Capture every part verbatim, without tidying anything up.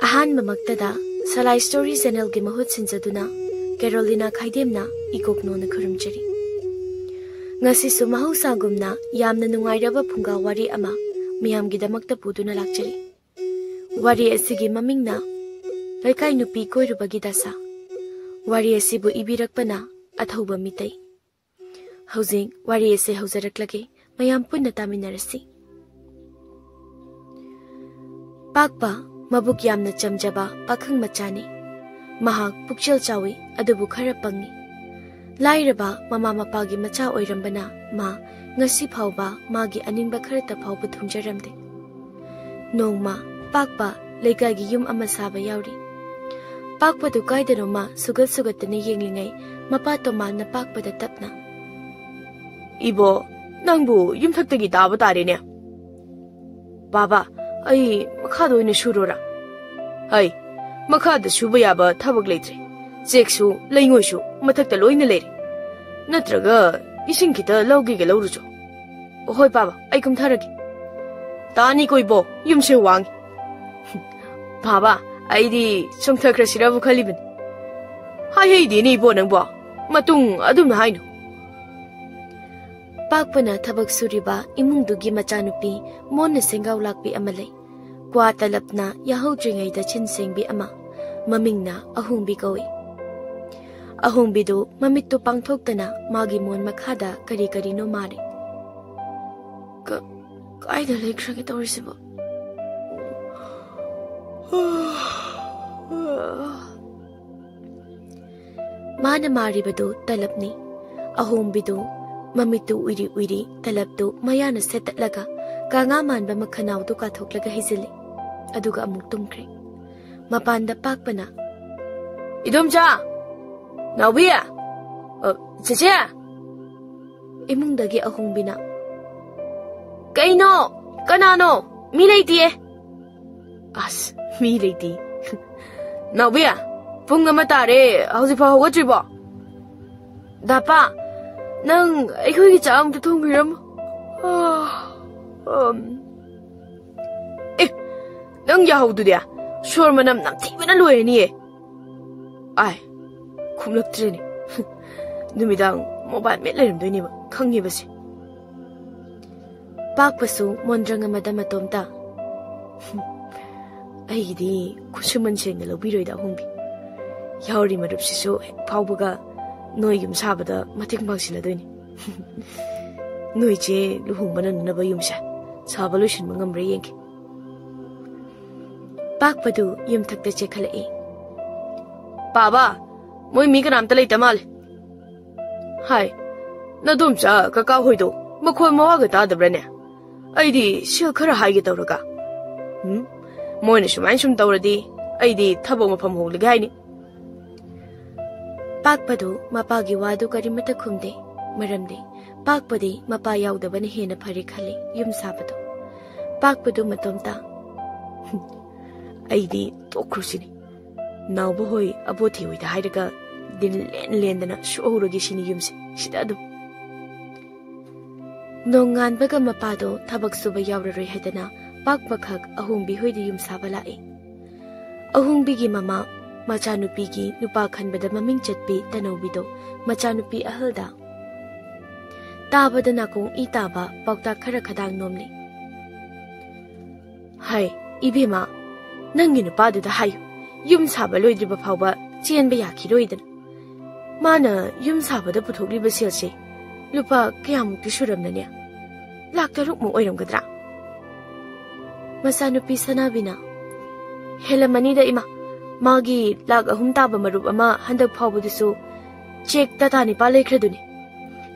ꯑꯍꯥꯟꯕꯃꯛꯇꯗ ꯁꯂꯥꯏ story ꯆꯦꯅꯦꯜꯒꯤ ꯃꯍꯨꯠ ꯁꯤꯟꯖꯗꯨꯅ ꯀꯦꯔꯣꯂꯤꯅꯥ ꯈꯥꯏꯗꯦꯝꯅ ꯏꯀꯣꯛꯅꯣꯅ ꯈꯨꯔꯨꯝꯖꯔꯤ꯫ ꯉꯁꯤꯁꯨ ꯃꯍꯧꯁꯥꯒꯨꯝꯅ ꯌꯥꯝꯅ ꯅꯨꯡꯉꯥꯏꯔꯕ ꯐꯨꯡꯒꯥ ꯋꯥꯔꯤ ꯑꯃ ꯃꯤꯌꯥꯝꯒꯤꯗꯃꯛꯇ ꯄꯨꯗꯨꯅ ꯂꯥꯛꯆꯔꯤ꯫ ꯋꯥꯔꯤ ꯑꯁꯤꯒꯤ ꯃꯃꯤꯡꯅ ꯂꯩꯀꯥꯏ ꯅꯨꯄꯤ ꯀꯣꯏꯔꯨꯕꯒꯤ ꯗꯁꯥ꯫ ꯋꯥꯔꯤ ꯑꯁꯤꯕꯨ ꯏꯕꯤꯔꯛꯄꯅ ꯑꯊꯧꯕ ꯃꯤꯇꯩ꯫ ꯍꯧꯖꯤꯛ ꯋꯥꯔꯤ ꯑꯁꯤ ꯍꯧꯖꯔꯛꯂꯒꯦ, ꯃꯌꯥꯝ ꯄꯨꯟꯅ ꯇꯥꯃꯤꯟꯅꯔꯁꯤ꯫ ꯄꯥꯛꯄ ꯃꯕꯨꯛ ꯌꯥꯝꯅ ꯆꯝꯖꯕ ꯄꯥꯈꯪ ꯃꯆꯥꯅꯤ꯫ ꯃꯍꯥꯛ ꯄꯨꯛꯆꯦꯜ ꯆꯥꯎꯏ, ꯑꯗꯨꯕꯨ ꯈꯔ ꯄꯪꯉꯤ꯫ ꯂꯥꯏꯔꯕ ꯃꯃꯥ ꯃꯄꯥꯒꯤ ꯃꯆꯥ ꯑꯣꯏꯔꯝꯕꯅ ꯃꯥ ꯉꯁꯤ ꯐꯥꯎꯕ ꯃꯥꯒꯤ ꯑꯅꯤꯡꯕ ꯈꯔꯇ ꯐꯥꯎꯕ ꯊꯨꯡꯖꯔꯝꯗꯦ꯫ ꯅꯣꯡꯃ ꯄꯥꯛꯄ ꯂꯩꯀꯥꯏꯒꯤ ꯌꯨꯝ ꯑꯃ ꯁꯥꯕ ꯌꯥꯎꯔꯤ꯫ ꯄꯥꯛꯄꯗꯨ ꯀꯥꯏꯗꯅꯣꯃ ꯁꯨꯒꯠ ꯁꯨꯒꯠꯇꯅ ꯌꯦꯡꯂꯤꯉꯩ ꯃꯄꯥ ꯇꯣꯃꯥꯟꯅ ꯄꯥꯛꯄꯗ ꯇꯞꯅ, "ꯏꯕꯣ, ꯅꯪꯕꯨ ꯌꯨꯝꯊꯛꯇꯒꯤ ꯇꯥꯕ ꯇꯥꯔꯦꯅꯦ꯫ ꯕꯥꯕꯥ, ꯑꯩ ꯃꯈꯥꯗ ꯑꯣꯏꯅ ꯁꯨꯔꯣꯔꯥ?" "ꯍꯩ, ꯃꯈꯥꯗ ꯁꯨꯕ ꯌꯥꯕ ꯊꯕꯛ ꯂꯩꯇ꯭ꯔꯦ꯫ ꯆꯦꯛꯁꯨ ꯂꯩꯉꯣꯏꯁꯨ ꯃꯊꯛꯇ ꯂꯣꯏꯅ ꯂꯩꯔꯦ꯫ ꯅꯠꯇ꯭ꯔꯒ ꯏꯁꯤꯡ ꯈꯤꯇ ꯂꯧꯒꯦꯒ ꯂꯧꯔꯨꯆꯣ꯫" "ꯍꯣꯏ ꯕꯥꯕꯥ, ꯑꯩ ꯀꯨꯝꯊꯔꯒꯦ꯫" "ꯇꯥꯅꯤꯀꯣ ꯏꯕꯣ, ꯌꯨꯝꯁꯦ ꯋꯥꯡꯉꯤ꯫" "ꯕꯥꯕꯥ, ꯑꯩꯗꯤ ꯆꯨꯝꯊꯈ꯭ꯔꯁꯤꯔꯕꯨ ꯈꯜꯂꯤꯕꯅꯤ꯫" "ꯍꯥꯏꯍꯩꯗꯦꯅꯦ ꯏꯕꯣ ꯅꯪꯕꯣ, ꯃꯇꯨꯡ ꯑꯗꯨꯝꯅ ꯍꯥꯏꯅꯨ꯫" ꯄꯥꯛꯄꯅ ꯊꯕꯛ ꯁꯨꯔꯤꯕ ꯏꯃꯨꯡꯗꯨꯒꯤ ꯃꯆꯥꯅꯨꯄꯤ ꯃꯣꯟꯅ ꯁꯦꯡꯒꯥꯎ ꯂꯥꯛꯄꯤ ꯑꯃ ꯂꯩ꯫ ꯀ꯭ꯋꯥ ꯇꯂꯞꯅ ꯌꯥꯍꯧꯗ꯭ꯔꯤꯉꯩꯗ ꯆꯤꯟ ꯁꯦꯡꯕꯤ ꯑꯃ, ꯃꯃꯤꯡꯅ ꯑꯍꯣꯡꯕꯤ ꯀꯧꯏ꯫ ꯑꯍꯣꯡꯕꯤꯗꯨ ꯃꯃꯤꯠꯇꯨ ꯄꯥꯡꯊꯣꯛꯇꯅ ꯃꯥꯒꯤ ꯃꯣꯟ ꯃꯈꯥꯗ ꯀꯔꯤ ꯀꯔꯤꯅꯣ ꯃꯥꯔꯤ꯫ "ꯀ-, ꯀꯥꯏꯗ ꯂꯩꯈ꯭ꯔꯒꯦ ꯇꯧꯔꯤꯁꯤꯕꯣ?" ꯃꯥꯅ ꯃꯥꯔꯤꯕꯗꯨ ꯇꯂꯞꯅꯤ꯫ ꯑꯍꯣꯡꯕꯤꯗꯨ ꯃꯃꯤꯠꯇꯨ ꯎꯏꯔꯤ ꯎꯏꯔꯤ ꯇꯂꯞꯇꯨ ꯃꯌꯥꯅ ꯁꯦꯠꯇꯠꯂꯒ ꯀꯥꯉꯥ ꯃꯥꯟꯕ ꯃꯈꯅꯥꯎꯗꯨ ꯀꯥꯊꯣꯛꯂꯒ ꯍꯩꯖꯤꯜꯂꯤ꯫ ꯑꯗꯨꯒ ꯑꯃꯨꯛ ꯇꯨꯝꯈ꯭ꯔꯦ꯫ ꯃꯄꯥꯟꯗ ꯄꯥꯛꯄꯅ, "ꯏꯗꯣꯝꯆꯥ! ꯅꯥꯎꯕꯤ! ꯑ, ꯆꯦꯆꯦ!" ꯏꯃꯨꯡꯗꯒꯤ ꯑꯍꯣꯡꯕꯤꯅ, "ꯀꯩꯅꯣ? ꯀꯅꯥꯅꯣ? ꯃꯤ ꯂꯩꯇꯤꯌꯦ꯫" "ꯑꯁ, ꯃꯤ ꯂꯩꯇꯦ꯫" "ꯅꯥꯎꯕꯤ, ꯄꯨꯡ ꯑꯃ ꯇꯥꯔꯦ, ꯍꯧꯖꯤꯛꯐꯥꯎ ꯍꯧꯒꯠꯇ꯭ꯔꯤꯕꯣ?" "ꯗꯥꯄꯥ, ꯅꯪ ꯑꯩꯈꯣꯏꯒꯤ ꯆꯥꯛ ꯑꯝꯇ ꯊꯣꯡꯕꯤꯔꯝꯃꯣ꯫" ꯑꯝ꯫ "ꯑꯦ, ꯅꯪ ꯌꯥꯍꯧꯗꯨꯗꯤ? ꯁꯣꯔ ꯃꯅꯝ ꯅꯝꯊꯤꯕꯅ ꯂꯣꯏꯔꯅꯤꯌꯦ꯫ ꯑꯥꯏ, ꯈꯨꯝꯂꯛꯇ꯭ꯔꯦꯅꯦ꯫ ꯅꯨꯃꯤꯗꯥꯡ ꯃꯣꯕꯥꯏꯜ ꯃꯦꯠ ꯂꯩꯔꯝꯗꯣꯏꯅꯦꯕ, ꯈꯪꯉꯦꯕꯁꯦ꯫ ꯄꯥꯛꯄꯁꯨ ꯃꯣꯟꯗ꯭ꯔꯪ ꯑꯃꯗ ꯃꯇꯣꯝꯇ, "ꯑꯩꯒꯤꯗꯤ ꯈꯨꯠꯁꯨꯃꯟ ꯁꯦꯡꯅ ꯂꯧꯕꯤꯔꯣꯏꯗ ꯑꯍꯣꯡꯕꯤ꯫ ꯌꯥꯎꯔꯤ ꯃꯔꯨꯞꯁꯤꯁꯨ ꯍꯦꯛ ꯐꯥꯎꯕꯒ ꯅꯣꯏ ꯌꯨꯝ ꯁꯥꯕꯗ ꯃꯇꯦꯡ ꯄꯥꯡꯁꯤꯜꯂꯗꯣꯏꯅꯤ꯫ ꯅꯣꯏ ꯆꯦ ꯂꯨꯍꯣꯡꯕ ꯅꯪꯅꯅꯕ ꯌꯨꯝꯁꯦ ꯁꯥꯕ ꯂꯣꯏꯁꯤꯟꯕ ꯉꯝꯕ꯭ꯔꯥ ꯌꯦꯡꯒꯦ꯫" ꯄꯥꯛꯄꯗꯨ ꯌꯨꯝꯊꯛꯇ ꯆꯦꯟꯈꯠꯂꯛꯏ꯫ "ꯄꯥꯕ, ꯃꯣꯏ ꯃꯤ ꯀꯅꯥꯝꯇ ꯂꯩꯇ ꯃꯥꯜꯂꯦ꯫" "ꯍꯥꯏ, ꯅꯗꯣꯝꯆꯥ ꯀꯀꯥ ꯍꯣꯏꯗꯣ ꯃꯈꯣꯟ ꯃꯋꯥꯒ ꯇꯥꯗꯕ꯭ꯔꯥꯅꯦ? ꯑꯩꯗꯤ ꯁꯦꯜ ꯈꯔ ꯍꯥꯏꯒꯦ ꯇꯧꯔꯒ꯫ ꯎꯝ, ꯃꯣꯏꯅ ꯁꯨꯃꯥꯏꯅ ꯁꯨꯝ ꯇꯧꯔꯗꯤ ꯑꯩꯗꯤ ꯊꯕꯛ ꯃꯐꯝ ꯍꯣꯡꯂꯒꯦ ꯍꯥꯏꯅꯤ꯫" ꯄꯥꯛꯄꯗꯨ ꯃꯄꯥꯒꯤ ꯋꯥꯗꯨ ꯀꯔꯤꯃꯠꯇ ꯈꯨꯝꯗꯦ꯫ ꯃꯔꯝꯗꯤ ꯄꯥꯛꯄꯗꯤ ꯃꯄꯥ ꯌꯥꯎꯗꯕꯅ ꯍꯦꯟꯅ ꯐꯔꯦ ꯈꯜꯂꯤ ꯌꯨꯝ ꯁꯥꯕꯗꯣ꯫ ꯄꯥꯛꯄꯗꯨ ꯃꯇꯣꯝꯇ, "ꯑꯩꯗꯤ ꯇꯣꯛꯈ꯭ꯔꯣꯁꯤꯅꯤ꯫ ꯅꯥꯎꯕ ꯍꯣꯏ ꯑꯕꯣꯊꯤ ꯍꯣꯏꯗ ꯍꯥꯏꯔꯒ ꯗꯤꯜ ꯂꯦꯟ ꯂꯦꯟꯗꯅ ꯁꯨꯍꯧꯔꯒꯦ ꯁꯤꯅꯤ ꯌꯨꯝꯁꯦ, ꯁꯤꯗ ꯑꯗꯨꯝ꯫" ꯅꯣꯡꯉꯥꯟꯕꯒ ꯃꯄꯥꯗꯣ ꯊꯕꯛ ꯁꯨꯕ ꯌꯥꯎꯔꯔꯣꯏ ꯍꯥꯏꯗꯅ ꯄꯥꯛꯄꯈꯛ ꯑꯍꯣꯡꯕꯤ ꯍꯣꯏꯗ ꯌꯨꯝ ꯁꯥꯕ ꯂꯥꯛꯏ꯫ ꯑꯍꯣꯡꯕꯤꯒꯤ ꯃꯃꯥ, ꯃꯆꯥꯅꯨꯄꯤꯒꯤ ꯅꯨꯄꯥ ꯈꯟꯕꯗ ꯃꯃꯤꯡ ꯆꯠꯄꯤ ꯇꯅꯧꯕꯤꯗꯣ ꯃꯆꯥꯅꯨꯄꯤ ꯑꯍꯜꯗ ꯇꯥꯕꯗ ꯅꯥꯀꯣꯡ ꯏ ꯇꯥꯕ ꯄꯥꯎꯇꯥꯛ ꯈꯔ ꯈꯗꯥꯡ ꯅꯣꯝꯂꯤ꯫ "ꯍꯥꯏ, ꯏꯕꯦꯝꯃ, ꯅꯪꯒꯤ ꯅꯨꯄꯥꯗꯨꯗ ꯍꯥꯏꯌꯨ, ꯌꯨꯝ ꯁꯥꯕ ꯂꯣꯏꯗ꯭ꯔꯤꯕ ꯐꯥꯎꯕ ꯆꯦꯟꯕ ꯌꯥꯈꯤꯔꯣꯏꯗꯅ꯫ ꯃꯥꯅ ꯌꯨꯝ ꯁꯥꯕꯗ ꯄꯨꯊꯣꯛꯂꯤꯕ ꯁꯦꯜꯁꯦ ꯂꯨꯄꯥ ꯀꯌꯥꯃꯨꯛꯇꯤ ꯁꯨꯔꯝꯅꯅꯦ? ꯂꯥꯛ ꯇꯔꯨꯛꯃꯨꯛ ꯑꯣꯏꯔꯝꯒꯗ꯭ꯔꯥ?" ꯃꯆꯥꯅꯨꯄꯤ ꯁꯅꯥꯕꯤꯅ, "ꯍꯦꯜꯂꯝꯃꯅꯤꯗ ꯏꯃꯥ, ꯃꯥꯒꯤ ꯂꯥꯛ ꯑꯍꯨꯝ ꯇꯥꯕ ꯃꯔꯨꯞ ꯑꯃ ꯍꯟꯗꯛ ꯐꯥꯎꯕꯗꯨꯁꯨ ꯆꯦꯛ ꯇꯇꯥ ꯅꯤꯄꯥꯜ ꯂꯩꯈ꯭ꯔꯗꯨꯅꯤ꯫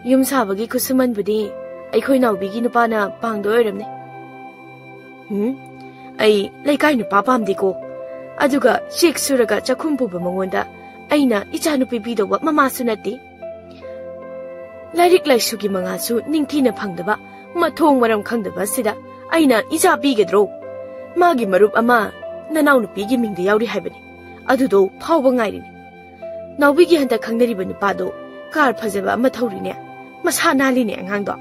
ꯌꯨꯝ ꯁꯥꯕꯒꯤ ꯈꯨꯠꯁꯨꯃꯟꯕꯨꯗꯤ ꯑꯩꯈꯣꯏ ꯅꯥꯎꯕꯤꯒꯤ ꯅꯨꯄꯥꯅ ꯄꯥꯡꯗꯣꯏ ꯑꯣꯏꯔꯝꯅꯤ꯫" "ꯎꯝ, ꯑꯩ ꯂꯩꯀꯥꯏ ꯅꯨꯄꯥ ꯄꯥꯝꯗꯦꯀꯣ꯫ ꯑꯗꯨꯒ ꯆꯦꯛ ꯁꯨꯔꯒ ꯆꯥꯛꯈꯨꯝ ꯄꯨꯕ ꯃꯉꯣꯟꯗ ꯑꯩꯅ ꯏꯆꯥꯅꯨꯄꯤ ꯄꯤꯗꯧꯕ ꯃꯃꯥꯁꯨ ꯅꯠꯇꯦ꯫ ꯂꯥꯏꯔꯤꯛ ꯂꯥꯏꯁꯨꯒꯤ ꯃꯉꯥꯜꯁꯨ ꯅꯤꯡꯊꯤꯅ ꯐꯪꯗꯕ ꯃꯊꯣꯡ ꯃꯔꯝ ꯈꯪꯗꯕ ꯑꯁꯤꯗ ꯑꯩꯅ ꯏꯆꯥ ꯄꯤꯒꯗ꯭ꯔꯣ? ꯃꯥꯒꯤ ꯃꯔꯨꯞ ꯑꯃ ꯅꯅꯥꯎꯅꯨꯄꯤꯒꯤ ꯃꯤꯡꯗ ꯌꯥꯎꯔꯤ ꯍꯥꯏꯕꯅꯤ, ꯑꯗꯨꯗꯣ ꯐꯥꯎꯕ ꯉꯥꯏꯔꯤꯅꯤ꯫ ꯅꯥꯎꯕꯤꯒꯤ ꯍꯟꯗꯛ ꯈꯪꯅꯔꯤꯕ ꯅꯨꯄꯥꯗꯣ ꯀꯥꯔ ꯐꯖꯕ ꯑꯃ ꯊꯧꯔꯤꯅꯦ, ꯃꯁꯥ ꯅꯥꯜꯂꯤꯅꯦ ꯑꯉꯥꯡꯗꯣ꯫"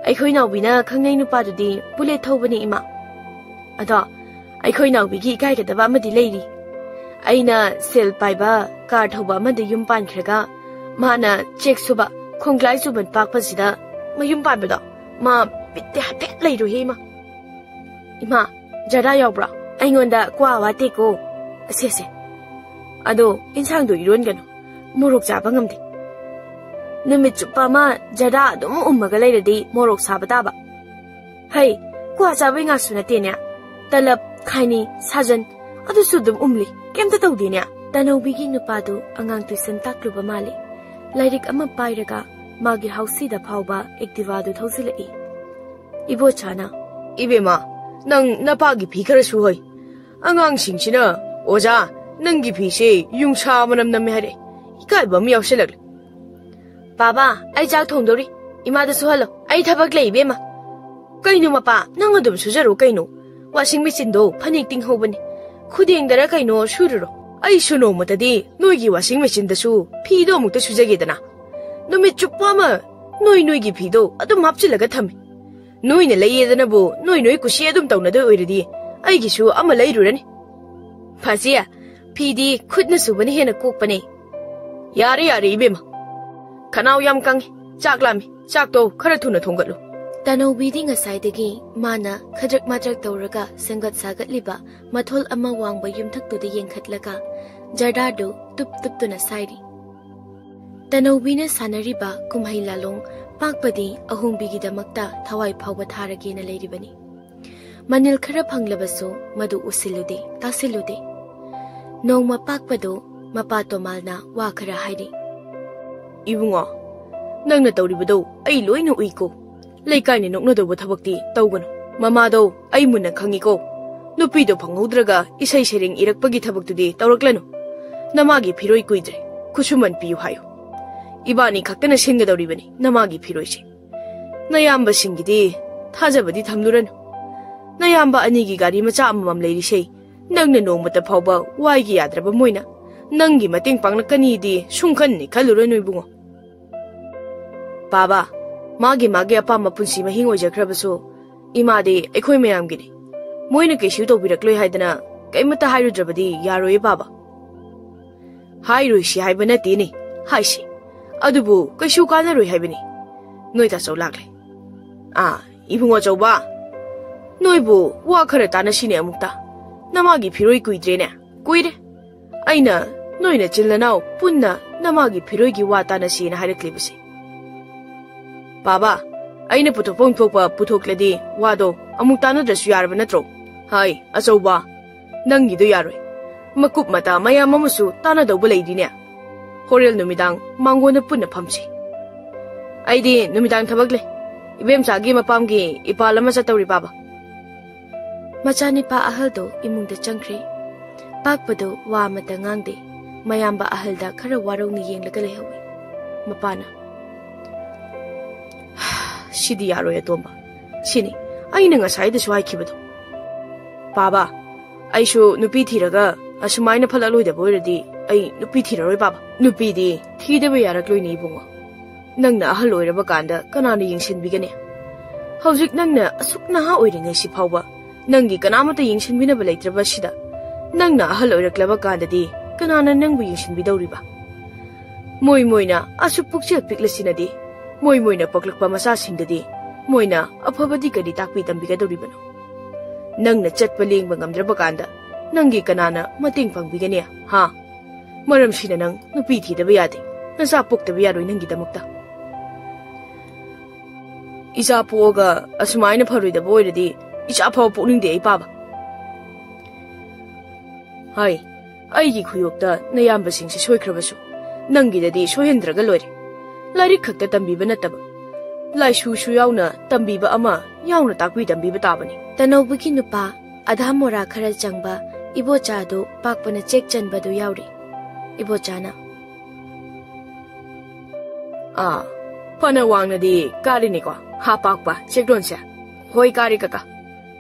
"ꯑꯩꯈꯣꯏ ꯅꯥꯎꯕꯤꯅ ꯈꯪꯅꯩ ꯅꯨꯄꯥꯗꯨꯗꯤ ꯕꯨꯂꯦꯠ ꯊꯧꯕꯅꯦ ꯏꯃꯥ꯫ ꯑꯗꯣ ꯑꯩꯈꯣꯏ ꯅꯥꯎꯕꯤꯒꯤ ꯏꯀꯥꯏꯒꯗꯕ ꯑꯃꯗꯤ ꯂꯩꯔꯤ꯫ ꯑꯩꯅ ꯁꯦꯜ ꯄꯥꯏꯕ ꯀꯥꯔ ꯊꯧꯕ ꯑꯃꯗ ꯌꯨꯝ ꯄꯥꯟꯈ꯭ꯔꯒ, ꯃꯥꯅ ꯆꯦꯛ ꯁꯨꯕ ꯈꯣꯡꯒ꯭ꯂꯥꯏ ꯆꯨꯕ ꯄꯥꯛꯄꯁꯤꯗ ꯃꯌꯨꯝ ꯄꯥꯟꯕꯗꯣ, ꯃꯥ ꯕꯤꯠꯇꯤ ꯍꯥꯏꯐꯦꯠ ꯂꯩꯔꯣꯏꯍꯦ, ꯏꯃꯥ꯫ ꯏꯃꯥ, ꯖꯔꯗꯥ ꯌꯥꯎꯕ꯭ꯔꯣ? ꯑꯩꯉꯣꯟꯗ ꯀ꯭ꯋꯥ ꯋꯥꯠꯇꯦꯀꯣ꯫ ꯑꯁꯦ, ꯑꯁꯦ꯫ ꯑꯗꯣ ꯏꯟꯁꯥꯡꯗꯣ ꯏꯔꯣꯟꯒꯅꯨ, ꯃꯣꯔꯣꯛ ꯆꯥꯕ ꯉꯝꯗꯦ꯫ ꯅꯨꯃꯤꯠ ꯆꯨꯞꯄ ꯑꯃ ꯖꯔꯗꯥ ꯑꯗꯨꯝ ꯎꯝꯃꯒ ꯂꯩꯔꯗꯤ ꯃꯣꯔꯣꯛ ꯁꯥꯕ ꯇꯥꯕ꯫ ꯍꯩ, ꯀ꯭ꯋꯥ ꯆꯥꯕꯩ ꯉꯥꯛꯁꯨ ꯅꯠꯇꯦꯅꯦ꯫ ꯇꯂꯞ, ꯈꯥꯏꯅꯤ, ꯁꯥꯖꯟ, ꯑꯗꯨꯁꯨ ꯑꯗꯨꯝ ꯎꯝꯂꯤ꯫ ꯀꯩꯝꯇ ꯇꯧꯗꯦꯅꯦ꯫ ꯇꯅꯧꯕꯤꯒꯤ ꯅꯨꯄꯥꯗꯨ ꯑꯉꯥꯡ ꯇ꯭ꯌꯨꯁꯟ ꯇꯥꯛꯂꯨꯕ ꯃꯥꯜꯂꯤ꯫ ꯂꯥꯏꯔꯤꯛ ꯑꯃ ꯄꯥꯏꯔꯒ ꯃꯥꯒꯤ ꯍꯥꯎꯁꯤꯗ ꯐꯥꯎꯕ ꯑꯦꯛꯇꯤꯚꯥꯗꯨ ꯊꯧꯖꯤꯜꯂꯛꯏ꯫ ꯏꯕꯣꯆꯥꯅ, "ꯏꯕꯦꯝꯃ, ꯅꯪ ꯅꯄꯥꯒꯤ ꯐꯤ ꯈꯔ ꯁꯨꯍꯣꯏ꯫ ꯑꯉꯥꯡꯁꯤꯡꯁꯤꯅ, 'ꯑꯣꯖꯥ, ꯅꯪꯒꯤ ꯐꯤꯁꯦ ꯌꯨꯡꯁꯥ ꯃꯅꯝ ꯅꯝꯃꯦ,' ꯍꯥꯏꯔꯛꯑꯦ꯫ ꯏꯀꯥꯏꯕ ꯑꯃ ꯌꯥꯎꯁꯜꯂꯛꯂꯦ꯫ ꯕꯥꯕꯥ, ꯑꯩ ꯆꯥꯛ ꯊꯣꯡꯗꯧꯔꯤ꯫ ꯏꯃꯥꯗ ꯁꯨꯍꯜꯂꯣ꯫ ꯑꯩ ꯊꯕꯛ ꯂꯩ, ꯏꯕꯦꯝꯃ꯫" "ꯀꯩꯅꯣ ꯃꯄꯥ, ꯅꯪ ꯑꯗꯨꯝ ꯁꯨꯖꯔꯣ ꯀꯩꯅꯣ꯫ ꯋꯥꯁꯤꯡ ꯃꯦꯆꯤꯟꯗꯣ ꯐꯅꯦꯛ ꯇꯤꯡꯍꯧꯕꯅꯤ꯫ ꯈꯨꯗꯦꯡꯗꯔ ꯀꯩꯅꯣ ꯁꯨꯔꯨꯔꯣ꯫ ꯑꯩꯁꯨ ꯅꯣꯡꯃꯇꯗꯤ ꯅꯣꯏꯒꯤ ꯋꯥꯁꯤꯡ ꯃꯦꯆꯤꯟꯗꯁꯨ ꯐꯤꯗꯣ ꯑꯃꯨꯛꯇ ꯁꯨꯖꯒꯦꯗꯅ꯫ ꯅꯨꯃꯤꯠ ꯆꯨꯞꯄ ꯑꯃ ꯅꯣꯏ ꯅꯣꯏꯒꯤ ꯐꯤꯗꯣ ꯑꯗꯨꯝ ꯍꯥꯞꯆꯤꯜꯂꯒ ꯊꯝꯃꯤ꯫ ꯅꯣꯏꯅ ꯂꯩꯌꯦꯗꯅꯕꯨ ꯅꯣꯏ ꯅꯣꯏ ꯀꯨꯁꯤ ꯑꯗꯨꯝ ꯇꯧꯅꯗꯣꯏ ꯑꯣꯏꯔꯗꯤ ꯑꯩꯒꯤꯁꯨ ꯑꯃ ꯂꯩꯔꯨꯔꯅꯤ꯫ ꯐꯁꯤ, ꯐꯤꯗꯤ ꯈꯨꯠꯅ ꯁꯨꯕꯅ ꯍꯦꯟꯅ ꯀꯣꯛꯄꯅꯦ꯫ ꯌꯥꯔꯦ, ꯌꯥꯔꯦ, ꯏꯕꯦꯝꯃ꯫ ꯈꯅꯥꯎ ꯌꯥꯝ ꯀꯪꯉꯤ, ꯆꯥꯛ ꯂꯥꯝꯃꯤ, ꯆꯥꯛꯇꯣ ꯈꯔ ꯊꯨꯅ ꯊꯣꯡꯒꯠꯂꯨ꯫" ꯇꯅꯧꯕꯤꯗꯤ ꯉꯁꯥꯏꯗꯒꯤ ꯃꯥꯅ ꯈꯗ꯭ꯔꯛ ꯃꯗ꯭ꯔꯛ ꯇꯧꯔꯒ ꯁꯦꯝꯒꯠ ꯁꯥꯒꯠꯂꯤꯕ ꯃꯊꯣꯜ ꯑꯃ ꯋꯥꯡꯕ ꯌꯨꯝꯊꯛꯇꯨꯗ ꯌꯦꯡꯈꯠꯂꯒ ꯖꯔꯗꯥꯗꯨ ꯇꯨꯞ ꯇꯨꯞꯇꯨꯅ ꯁꯥꯏꯔꯤ꯫ ꯇꯅꯧꯕꯤꯅ ꯁꯥꯟꯅꯔꯤꯕ ꯀꯨꯝꯍꯩ ꯂꯥꯂꯣꯡ ꯄꯥꯛꯄꯗꯤ ꯑꯍꯣꯡꯕꯤꯒꯤꯗꯃꯛꯇ ꯊꯋꯥꯏ ꯐꯥꯎꯕ ꯊꯥꯔꯒꯦꯅ ꯂꯩꯔꯤꯕꯅꯤ꯫ ꯃꯅꯤꯜ ꯈꯔ ꯐꯪꯂꯕꯁꯨ ꯃꯗꯨ ꯎꯁꯤꯜꯂꯨꯗꯦ, ꯇꯥꯁꯤꯜꯂꯨꯗꯦ꯫ ꯅꯣꯡꯃ ꯄꯥꯛꯄꯗꯨ ꯃꯄꯥ ꯇꯣꯃꯥꯜꯅ ꯋꯥ ꯈꯔ ꯍꯥꯏꯔꯤ꯫ "ꯏꯕꯨꯡꯉꯣ, ꯅꯪꯅ ꯇꯧꯔꯤꯕꯗꯣ ꯑꯩ ꯂꯣꯏꯅ ꯎꯏꯀꯣ꯫ ꯂꯩꯀꯥꯏꯅ ꯅꯣꯛꯅꯗꯧꯕ ꯊꯕꯛꯇꯤ ꯇꯧꯒꯅꯨ꯫ ꯃꯃꯥꯗꯣ ꯑꯩ ꯃꯨꯟꯅ ꯈꯪꯉꯤꯀꯣ꯫ ꯅꯨꯄꯤꯗꯣ ꯐꯪꯍꯧꯗ꯭ꯔꯒ ꯏꯁꯩ ꯁꯩꯔꯦꯡ ꯏꯔꯛꯄꯒꯤ ꯊꯕꯛꯇꯨꯗꯤ ꯇꯧꯔꯛꯂꯅꯨ꯫ ꯅꯃꯥꯒꯤ ꯐꯤꯔꯣꯏ ꯀꯨꯏꯗ꯭ꯔꯦ, ꯈꯨꯠꯁꯨꯃꯟ ꯄꯤꯌꯨ ꯍꯥꯏꯌꯨ꯫ ꯏꯕꯥꯅꯤ ꯈꯛꯇꯅ ꯁꯤꯟꯒꯗꯧꯔꯤꯕꯅꯤ ꯅꯃꯥꯒꯤ ꯐꯤꯔꯣꯏꯁꯦ꯫ ꯅꯌꯥꯝꯕꯁꯤꯡꯒꯤꯗꯤ ꯊꯥꯖꯕꯗꯤ ꯊꯝꯂꯨꯔꯅꯨ꯫ ꯅꯌꯥꯝꯕ ꯑꯅꯤꯒꯤ ꯒꯥꯔꯤ ꯃꯆꯥ ꯑꯃꯃꯝ ꯂꯩꯔꯤꯁꯦ, ꯅꯪꯅ ꯅꯣꯡꯃꯇ ꯐꯥꯎꯕ ꯋꯥꯏꯒꯤ ꯌꯥꯗ꯭ꯔꯕ ꯃꯣꯏꯅ ꯅꯪꯒꯤ ꯃꯇꯦꯡ ꯄꯥꯡꯂꯛꯀꯅꯤꯗꯤ ꯁꯨꯡꯈꯟꯅꯤ ꯈꯜꯂꯨꯔꯅꯨ ꯏꯕꯨꯡꯉꯣ꯫ ꯕꯥꯕꯥ, ꯃꯥꯒꯤ ꯃꯥꯒꯤ ꯑꯄꯥꯝꯕ ꯄꯨꯟꯁꯤ ꯃꯍꯤꯡ ꯑꯣꯏꯖꯈ꯭ꯔꯕꯁꯨ, ꯏꯃꯥꯗꯤ ꯑꯩꯈꯣꯏ ꯃꯌꯥꯝꯒꯤꯅꯤ꯫ ꯃꯣꯏꯅ ꯀꯩꯁꯨ ꯇꯧꯕꯤꯔꯛꯂꯣꯏ ꯍꯥꯏꯗꯅ ꯀꯩꯃꯠꯇ ꯍꯥꯏꯔꯨꯗ꯭ꯔꯕꯗꯤ ꯌꯥꯔꯣꯏꯌꯦ ꯄꯥꯕ꯫ ꯍꯥꯏꯔꯣꯏꯁꯤ ꯍꯥꯏꯕ ꯅꯠꯇꯦꯅꯦ, ꯍꯥꯏꯁꯤ꯫ ꯑꯗꯨꯕꯨ ꯀꯩꯁꯨ ꯀꯥꯟꯅꯔꯣꯏ ꯍꯥꯏꯕꯅꯤ꯫ ꯅꯣꯏ ꯇꯥꯆꯧ ꯂꯥꯛꯂꯦ꯫ ꯑꯥ, ꯏꯕꯨꯡ ꯑꯆꯧꯕ, ꯅꯣꯏꯕꯨ ꯋꯥ ꯈꯔ ꯇꯥꯅꯁꯤꯅꯦ ꯑꯃꯨꯛꯇ꯫ ꯅꯃꯥꯒꯤ ꯐꯤꯔꯣꯏ ꯀꯨꯏꯗ꯭ꯔꯦꯅꯦ꯫ ꯀꯨꯏꯔꯦ꯫ ꯑꯩꯅ ꯅꯣꯏꯅ ꯆꯤꯜ ꯅꯅꯥꯎ ꯄꯨꯟꯅ ꯅꯃꯥꯒꯤ ꯐꯤꯔꯣꯏꯒꯤ ꯋꯥ ꯇꯥꯅꯁꯤꯅ ꯍꯥꯏꯔꯛꯂꯤꯕꯁꯦ꯫ ꯄꯥꯕ, ꯑꯩꯅ ꯄꯨꯊꯣꯛꯐꯝ ꯊꯣꯛꯄ ꯄꯨꯊꯣꯛꯂꯗꯤ ꯋꯥꯗꯣ ꯑꯃꯨꯛ ꯇꯥꯅꯗ꯭ꯔꯁꯨ ꯌꯥꯔꯕ ꯅꯠꯇ꯭ꯔꯣ? ꯍꯥꯏ, ꯑꯆꯧꯕ, ꯅꯪꯒꯤꯗꯣ ꯌꯥꯔꯣꯏ꯫ ꯃꯀꯨꯞ ꯃꯇꯥ ꯃꯌꯥꯝ ꯑꯃꯁꯨ ꯇꯥꯅꯗꯧꯕ ꯂꯩꯔꯤꯅꯦ꯫ ꯍꯣꯔꯦꯟ ꯅꯨꯃꯤꯗꯥꯡ ꯃꯥꯡꯒꯣꯟꯗ ꯄꯨꯟꯅ ꯐꯝꯁꯤ꯫ ꯑꯩꯗꯤ ꯅꯨꯃꯤꯗꯥꯡ ꯊꯕꯛ ꯂꯩ꯫ ꯏꯕꯦꯝꯆꯥꯒꯤ ꯃꯄꯥꯝꯒꯤ ꯏꯄꯥꯜ ꯑꯃ ꯆꯠꯇꯧꯔꯤ ꯄꯥꯕ꯫ ꯃꯆꯥꯅꯤꯄꯥ ꯑꯍꯜꯗꯣ ꯏꯃꯨꯡꯗ ꯆꯪꯈ꯭ꯔꯦ꯫ ꯄꯥꯛꯄꯗꯣ ꯋꯥ ꯑꯃꯠꯇ ꯉꯥꯡꯗꯦ꯫ ꯃꯌꯥꯝꯕ ꯑꯍꯜꯗ ꯈꯔ ꯋꯥꯔꯧꯅ ꯌꯦꯡꯂꯒ ꯂꯩꯍꯧꯏ꯫ ꯃꯄꯥꯅ, "ꯁꯤꯗꯤ ꯌꯥꯔꯣꯏ ꯑꯇꯣꯝꯕ꯫ ꯁꯤꯅꯤ ꯑꯩꯅ ꯉꯁꯥꯏꯗꯁꯨ ꯍꯥꯏꯈꯤꯕꯗꯣ꯫ ꯄꯥꯕ, ꯑꯩꯁꯨ ꯅꯨꯄꯤ ꯊꯤꯔꯒ ꯑꯁꯨꯃꯥꯏꯅ ꯐꯠꯂꯛꯂꯣꯏꯗꯕ ꯑꯣꯏꯔꯗꯤ ꯑꯩ ꯅꯨꯄꯤ ꯊꯤꯔꯔꯣꯏ ꯄꯥꯕ꯫ ꯅꯨꯄꯤꯗꯤ ꯊꯤꯗꯕ ꯌꯥꯔꯛꯂꯣꯏꯅꯦ ꯏꯕꯨꯡꯉꯣ꯫ ꯅꯪꯅ ꯑꯍꯜ ꯑꯣꯏꯔꯕ ꯀꯥꯟꯗ ꯀꯅꯥꯅ ꯌꯦꯡꯁꯤꯟꯕꯤꯒꯅꯤ? ꯍꯧꯖꯤꯛ ꯅꯪꯅ ꯑꯁꯨꯛ ꯅꯍꯥ ꯑꯣꯏꯔꯤꯉꯩꯁꯤ ꯐꯥꯎꯕ ꯅꯪꯒꯤ ꯀꯅꯥꯃꯠꯇ ꯌꯦꯡꯁꯤꯟꯕꯤꯅꯕ ꯂꯩꯇ꯭ꯔꯕꯁꯤꯗ, ꯅꯪꯅ ꯑꯍꯜ ꯑꯣꯏꯔꯛꯂꯕ ꯀꯥꯟꯗꯗꯤ ꯀꯅꯥꯅ ꯅꯪꯕꯨ ꯌꯦꯡꯁꯤꯟꯕꯤꯗꯧꯔꯤꯕ? ꯃꯣꯏ ꯃꯣꯏꯅ ꯑꯁꯨꯛ ꯄꯨꯛꯆꯦꯜ ꯄꯤꯛꯂꯁꯤꯅꯗꯤ, ꯃꯣꯏ ꯃꯣꯏꯅ ꯄꯣꯛꯂꯛꯄ ꯃꯆꯥꯁꯤꯡꯗꯗꯤ ꯃꯣꯏꯅ ꯑꯐꯕꯗꯤ ꯀꯔꯤ ꯇꯥꯛꯄꯤ ꯇꯝꯕꯤꯒꯗꯧꯔꯤꯕꯅꯣ? ꯅꯪꯅ ꯆꯠꯄ ꯂꯦꯡꯕ ꯉꯝꯗ꯭ꯔꯕ ꯀꯥꯟꯗ ꯅꯪꯒꯤ ꯀꯅꯥꯅ ꯃꯇꯦꯡ ꯄꯥꯡꯕꯤꯒꯅꯤ, ꯍꯥ? ꯃꯔꯝꯁꯤꯅ ꯅꯪ ꯅꯨꯄꯤ ꯊꯤꯗꯕ ꯌꯥꯗꯦ꯫ ꯅꯆꯥ ꯄꯣꯛꯇꯕ ꯌꯥꯔꯣꯏ ꯅꯪꯒꯤꯗꯃꯛꯇ꯫ ꯏꯆꯥ ꯄꯣꯛꯑꯒ ꯑꯁꯨꯃꯥꯏꯅ ꯐꯔꯣꯏꯗꯕ ꯑꯣꯏꯔꯗꯤ ꯏꯆꯥ ꯐꯥꯎ ꯄꯣꯛꯅꯤꯡꯗꯦ ꯑꯩ ꯄꯥꯕ꯫ ꯍꯥꯏ, ꯑꯩꯒꯤ ꯈꯨꯌꯣꯛꯇ ꯅꯌꯥꯝꯕꯁꯤꯡꯁꯦ ꯁꯣꯏꯈ꯭ꯔꯕꯁꯨ ꯅꯪꯒꯤꯗꯗꯤ ꯁꯣꯏꯍꯟꯗ꯭ꯔꯒ ꯂꯣꯏꯔꯦ꯫ ꯂꯥꯏꯔꯤꯛ ꯈꯛꯇ ꯇꯝꯕꯤꯕ ꯅꯠꯇꯕ, ꯂꯥꯏꯁꯨꯁꯨ ꯌꯥꯎꯅ ꯇꯝꯕꯤꯕ ꯑꯃ ꯌꯥꯎꯅ ꯇꯥꯛꯄꯤ ꯇꯝꯕꯤꯕ ꯇꯥꯕꯅꯤ꯫ ꯇꯅꯧꯕꯒꯤ ꯅꯨꯄꯥ ꯑꯙꯥ ꯃꯣꯔꯥ ꯈꯔ ꯆꯪꯕ ꯏꯕꯣꯆꯥꯗꯨ ꯄꯥꯛꯄꯅ ꯆꯦꯛ ꯆꯟꯕꯗꯨ ꯌꯥꯎꯔꯤ꯫ ꯏꯕꯣꯆꯥꯅ, "ꯑꯥ, ꯐꯅ ꯋꯥꯡꯅꯗꯤ ꯀꯥꯔꯤꯅꯤꯀꯣ, ꯍꯥ ꯄꯥꯛꯄ ꯆꯦꯛꯂꯣꯟꯁꯦ?" "ꯍꯣꯏ ꯀꯥꯔꯤ ꯀꯀꯥ꯫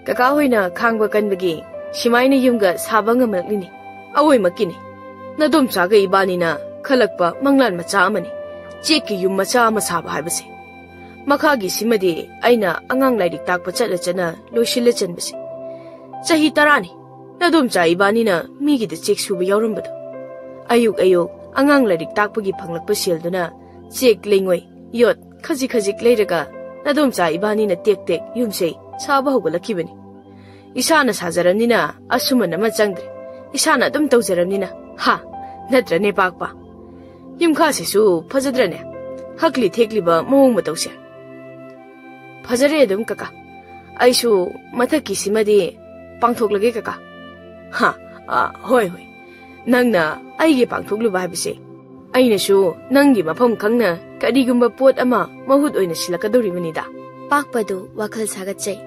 ꯀꯀꯥ ꯍꯣꯏꯅ ꯈꯥꯡꯕ ꯀꯟꯕꯒꯤ ꯁꯤꯃꯥꯏꯅ ꯌꯨꯝꯒ ꯁꯥꯕ ꯉꯝꯂꯛꯂꯤꯅꯤ꯫ ꯑꯋꯣꯏꯃꯛꯀꯤꯅꯤ꯫ ꯅꯗꯣꯝꯆꯥꯒ ꯏꯕꯥꯅꯤꯅ ꯈꯜꯂꯛꯄ ꯃꯪꯂꯥꯟ ꯃꯆꯥ ꯑꯃꯅꯤ꯫ ꯆꯦꯛꯀꯤ ꯌꯨꯝ ꯃꯆꯥ ꯑꯃ ꯁꯥꯕ ꯍꯥꯏꯕꯁꯦ꯫ ꯃꯈꯥꯒꯤꯁꯤꯃꯗꯤ ꯑꯩꯅ ꯑꯉꯥꯡ ꯂꯥꯏꯔꯤꯛ ꯇꯥꯛꯄ ꯆꯠꯂ ꯆꯠꯅ ꯂꯣꯏꯁꯤꯜꯂ ꯆꯟꯕꯁꯦ꯫ ꯆꯍꯤ ꯇꯔꯥꯅꯤ ꯅꯗꯣꯝꯆꯥ ꯏꯕꯥꯅꯤꯅ ꯃꯤꯒꯤꯗ ꯆꯦꯛ ꯁꯨꯕ ꯌꯥꯎꯔꯝꯕꯗꯣ꯫ ꯑꯌꯨꯛ ꯑꯌꯨꯛ ꯑꯉꯥꯡ ꯂꯥꯏꯔꯤꯛ ꯇꯥꯛꯄꯒꯤ ꯐꯪꯂꯛꯄ ꯁꯦꯜꯗꯨꯅ ꯆꯦꯛ, ꯂꯩꯉꯣꯏ, ꯌꯣꯠ ꯈꯖꯤꯛ ꯈꯖꯤꯛ ꯂꯩꯔꯒ ꯅꯗꯣꯝꯆꯥ ꯏꯕꯥꯅꯤꯅ ꯇꯦꯛ ꯇꯦꯛ ꯌꯨꯝꯁꯩ ꯁꯥꯕ ꯍꯧꯒꯠꯂꯛꯈꯤꯕꯅꯤ꯫ ꯏꯁꯥꯅ ꯁꯥꯖꯔꯝꯅꯤꯅ ꯑꯁꯨꯃꯟ ꯑꯃ ꯆꯪꯗ꯭ꯔꯦ꯫ ꯏꯁꯥꯅ ꯑꯗꯨꯝ ꯇꯧꯖꯔꯝꯅꯤꯅ꯫ ꯍꯥ? ꯅꯠꯇ꯭ꯔꯅꯦ, ꯄꯥꯛꯄ? ꯌꯨꯝꯈꯥꯁꯤꯁꯨ ꯐꯖꯗ꯭ꯔꯅꯦ? ꯍꯛꯂꯤ ꯊꯦꯛꯂꯤꯕ ꯃꯑꯣꯡ ꯃꯇꯧꯁꯦ꯫ ꯐꯖꯔꯦ ꯑꯗꯨꯝ, ꯀꯀꯥ꯫ ꯑꯩꯁꯨ ꯃꯊꯛꯀꯤꯁꯤꯃꯗꯤ ꯄꯥꯡꯊꯣꯛꯂꯒꯦ, ꯀꯀꯥ꯫ ꯍꯥ? ꯑ, ꯍꯣꯏ, ꯍꯣꯏ꯫ ꯅꯪꯅ ꯑꯩꯒꯤ ꯄꯥꯡꯊꯣꯛꯂꯨꯕ ꯍꯥꯏꯕꯁꯦ, ꯑꯩꯅꯁꯨ ꯅꯪꯒꯤ ꯃꯐꯝ ꯈꯪꯅ ꯀꯔꯤꯒꯨꯝꯕ ꯄꯣꯠ ꯑꯃ ꯃꯍꯨꯠ ꯑꯣꯏꯅ ꯁꯤꯜꯂꯛꯀꯗꯧꯔꯤꯕꯅꯤꯗ꯫ ꯄꯥꯛꯄꯗꯨ ꯋꯥꯈꯜ ꯁꯥꯒꯠꯆꯩ꯫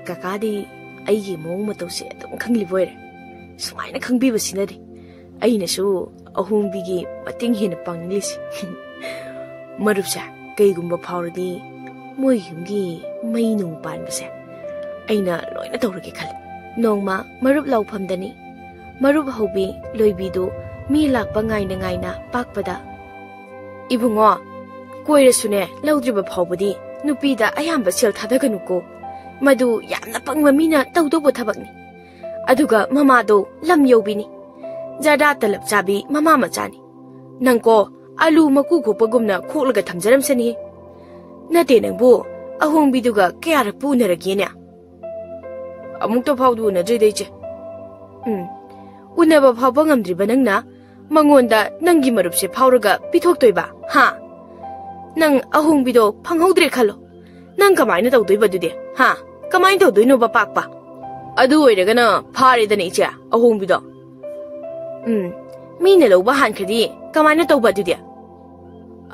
ꯀꯀꯥꯗꯤ ꯑꯩꯒꯤ ꯃꯑꯣꯡ ꯃꯇꯧꯁꯦ ꯑꯗꯨꯝ ꯈꯪꯂꯤꯕ ꯑꯣꯏꯔꯦ꯫ ꯁꯨꯃꯥꯏꯅ ꯈꯪꯕꯤꯕꯁꯤꯅꯗꯤ ꯑꯩꯅꯁꯨ ꯑꯍꯣꯡꯕꯤꯒꯤ ꯃꯇꯦꯡ ꯍꯦꯟꯅ ꯄꯥꯡꯅꯤꯡꯂꯤꯁꯦ꯫ ꯃꯔꯨꯞꯁꯦ ꯀꯩꯒꯨꯝꯕ ꯐꯥꯎꯔꯗꯤ ꯃꯣꯏ ꯌꯨꯝꯒꯤ ꯃꯩ ꯅꯨꯡ ꯄꯥꯟꯕꯁꯦ ꯑꯩꯅ ꯂꯣꯏꯅ ꯇꯧꯔꯒꯦ ꯈꯜꯂꯤ꯫ ꯅꯣꯡꯃ ꯃꯔꯨꯞ ꯂꯥꯎꯐꯝꯗꯅꯤ꯫ ꯃꯔꯨꯞ ꯍꯧꯕꯤ ꯂꯣꯏꯕꯤꯗꯨ ꯃꯤ ꯂꯥꯛꯄ ꯉꯥꯏꯅ ꯉꯥꯏꯅ ꯄꯥꯛꯄꯗ, "ꯏꯕꯨꯡꯉꯣ, ꯀꯣꯏꯔꯁꯨꯅꯦ, ꯂꯧꯗ꯭ꯔꯤꯕ ꯐꯥꯎꯕꯗꯤ ꯅꯨꯄꯤꯗ ꯑꯌꯥꯝꯕ ꯁꯦꯜ ꯊꯥꯗꯒꯅꯨꯀꯣ꯫ ꯃꯗꯨ ꯌꯥꯝꯅ ꯄꯪꯕ ꯃꯤꯅ ꯇꯧꯗꯧꯕ ꯊꯕꯛꯅꯤ꯫ ꯑꯗꯨꯒ ꯃꯃꯥꯗꯣ ꯂꯝ ꯌꯧꯕꯤꯅꯤ꯫ ꯖꯔꯗꯥ ꯇꯂꯞ ꯆꯥꯕꯤ ꯃꯃꯥ ꯃꯆꯥꯅꯤ꯫ ꯅꯪꯀꯣ, ꯑꯂꯨ ꯃꯀꯨ ꯈꯣꯛꯄꯒꯨꯝꯅ ꯈꯣꯛꯂꯒ ꯊꯝꯖꯔꯝꯁꯅꯤ꯫ ꯅꯠꯇꯦ ꯅꯪꯕꯨ, ꯑꯍꯣꯡꯕꯤꯗꯨꯒ ꯀꯌꯥꯔꯛꯄꯨ ꯎꯅꯔꯒꯦꯅꯦ?" "ꯑꯃꯨꯛꯇ ꯐꯥꯎꯗꯨ ꯎꯅꯗ꯭ꯔꯤꯗ, ꯏꯆꯦ꯫" "ꯎꯝ, ꯎꯅꯕ ꯐꯥꯎꯕ ꯉꯝꯗ꯭ꯔꯤꯕ ꯅꯪꯅ ꯃꯉꯣꯟꯗ ꯅꯪꯒꯤ ꯃꯔꯨꯞꯁꯦ ꯐꯥꯎꯔꯒ ꯄꯤꯊꯣꯛꯇꯣꯏꯕ, ꯍꯥ? ꯅꯪ ꯑꯍꯣꯡꯕꯤꯗꯣ ꯐꯪꯍꯧꯗ꯭ꯔꯦ ꯈꯜꯂꯣ꯫ ꯅꯪ ꯀꯃꯥꯏꯅ ꯇꯧꯗꯣꯏꯕ ꯑꯗꯨꯗꯤ, ꯍꯥ? ꯀꯃꯥꯏꯅ ꯇꯧꯗꯣꯏꯅꯣꯕ, ꯄꯥꯛꯄ?" "ꯑꯗꯨ ꯑꯣꯏꯔꯒꯅ ꯐꯥꯔꯦꯗꯅ, ꯏꯆꯦ, ꯑꯍꯣꯡꯕꯤꯗꯣ꯫" "ꯎꯝ, ꯃꯤꯅ ꯂꯧꯕ ꯍꯥꯟꯈ꯭ꯔꯗꯤ ꯀꯃꯥꯏꯅ ꯇꯧꯕ ꯑꯗꯨꯗꯤ?"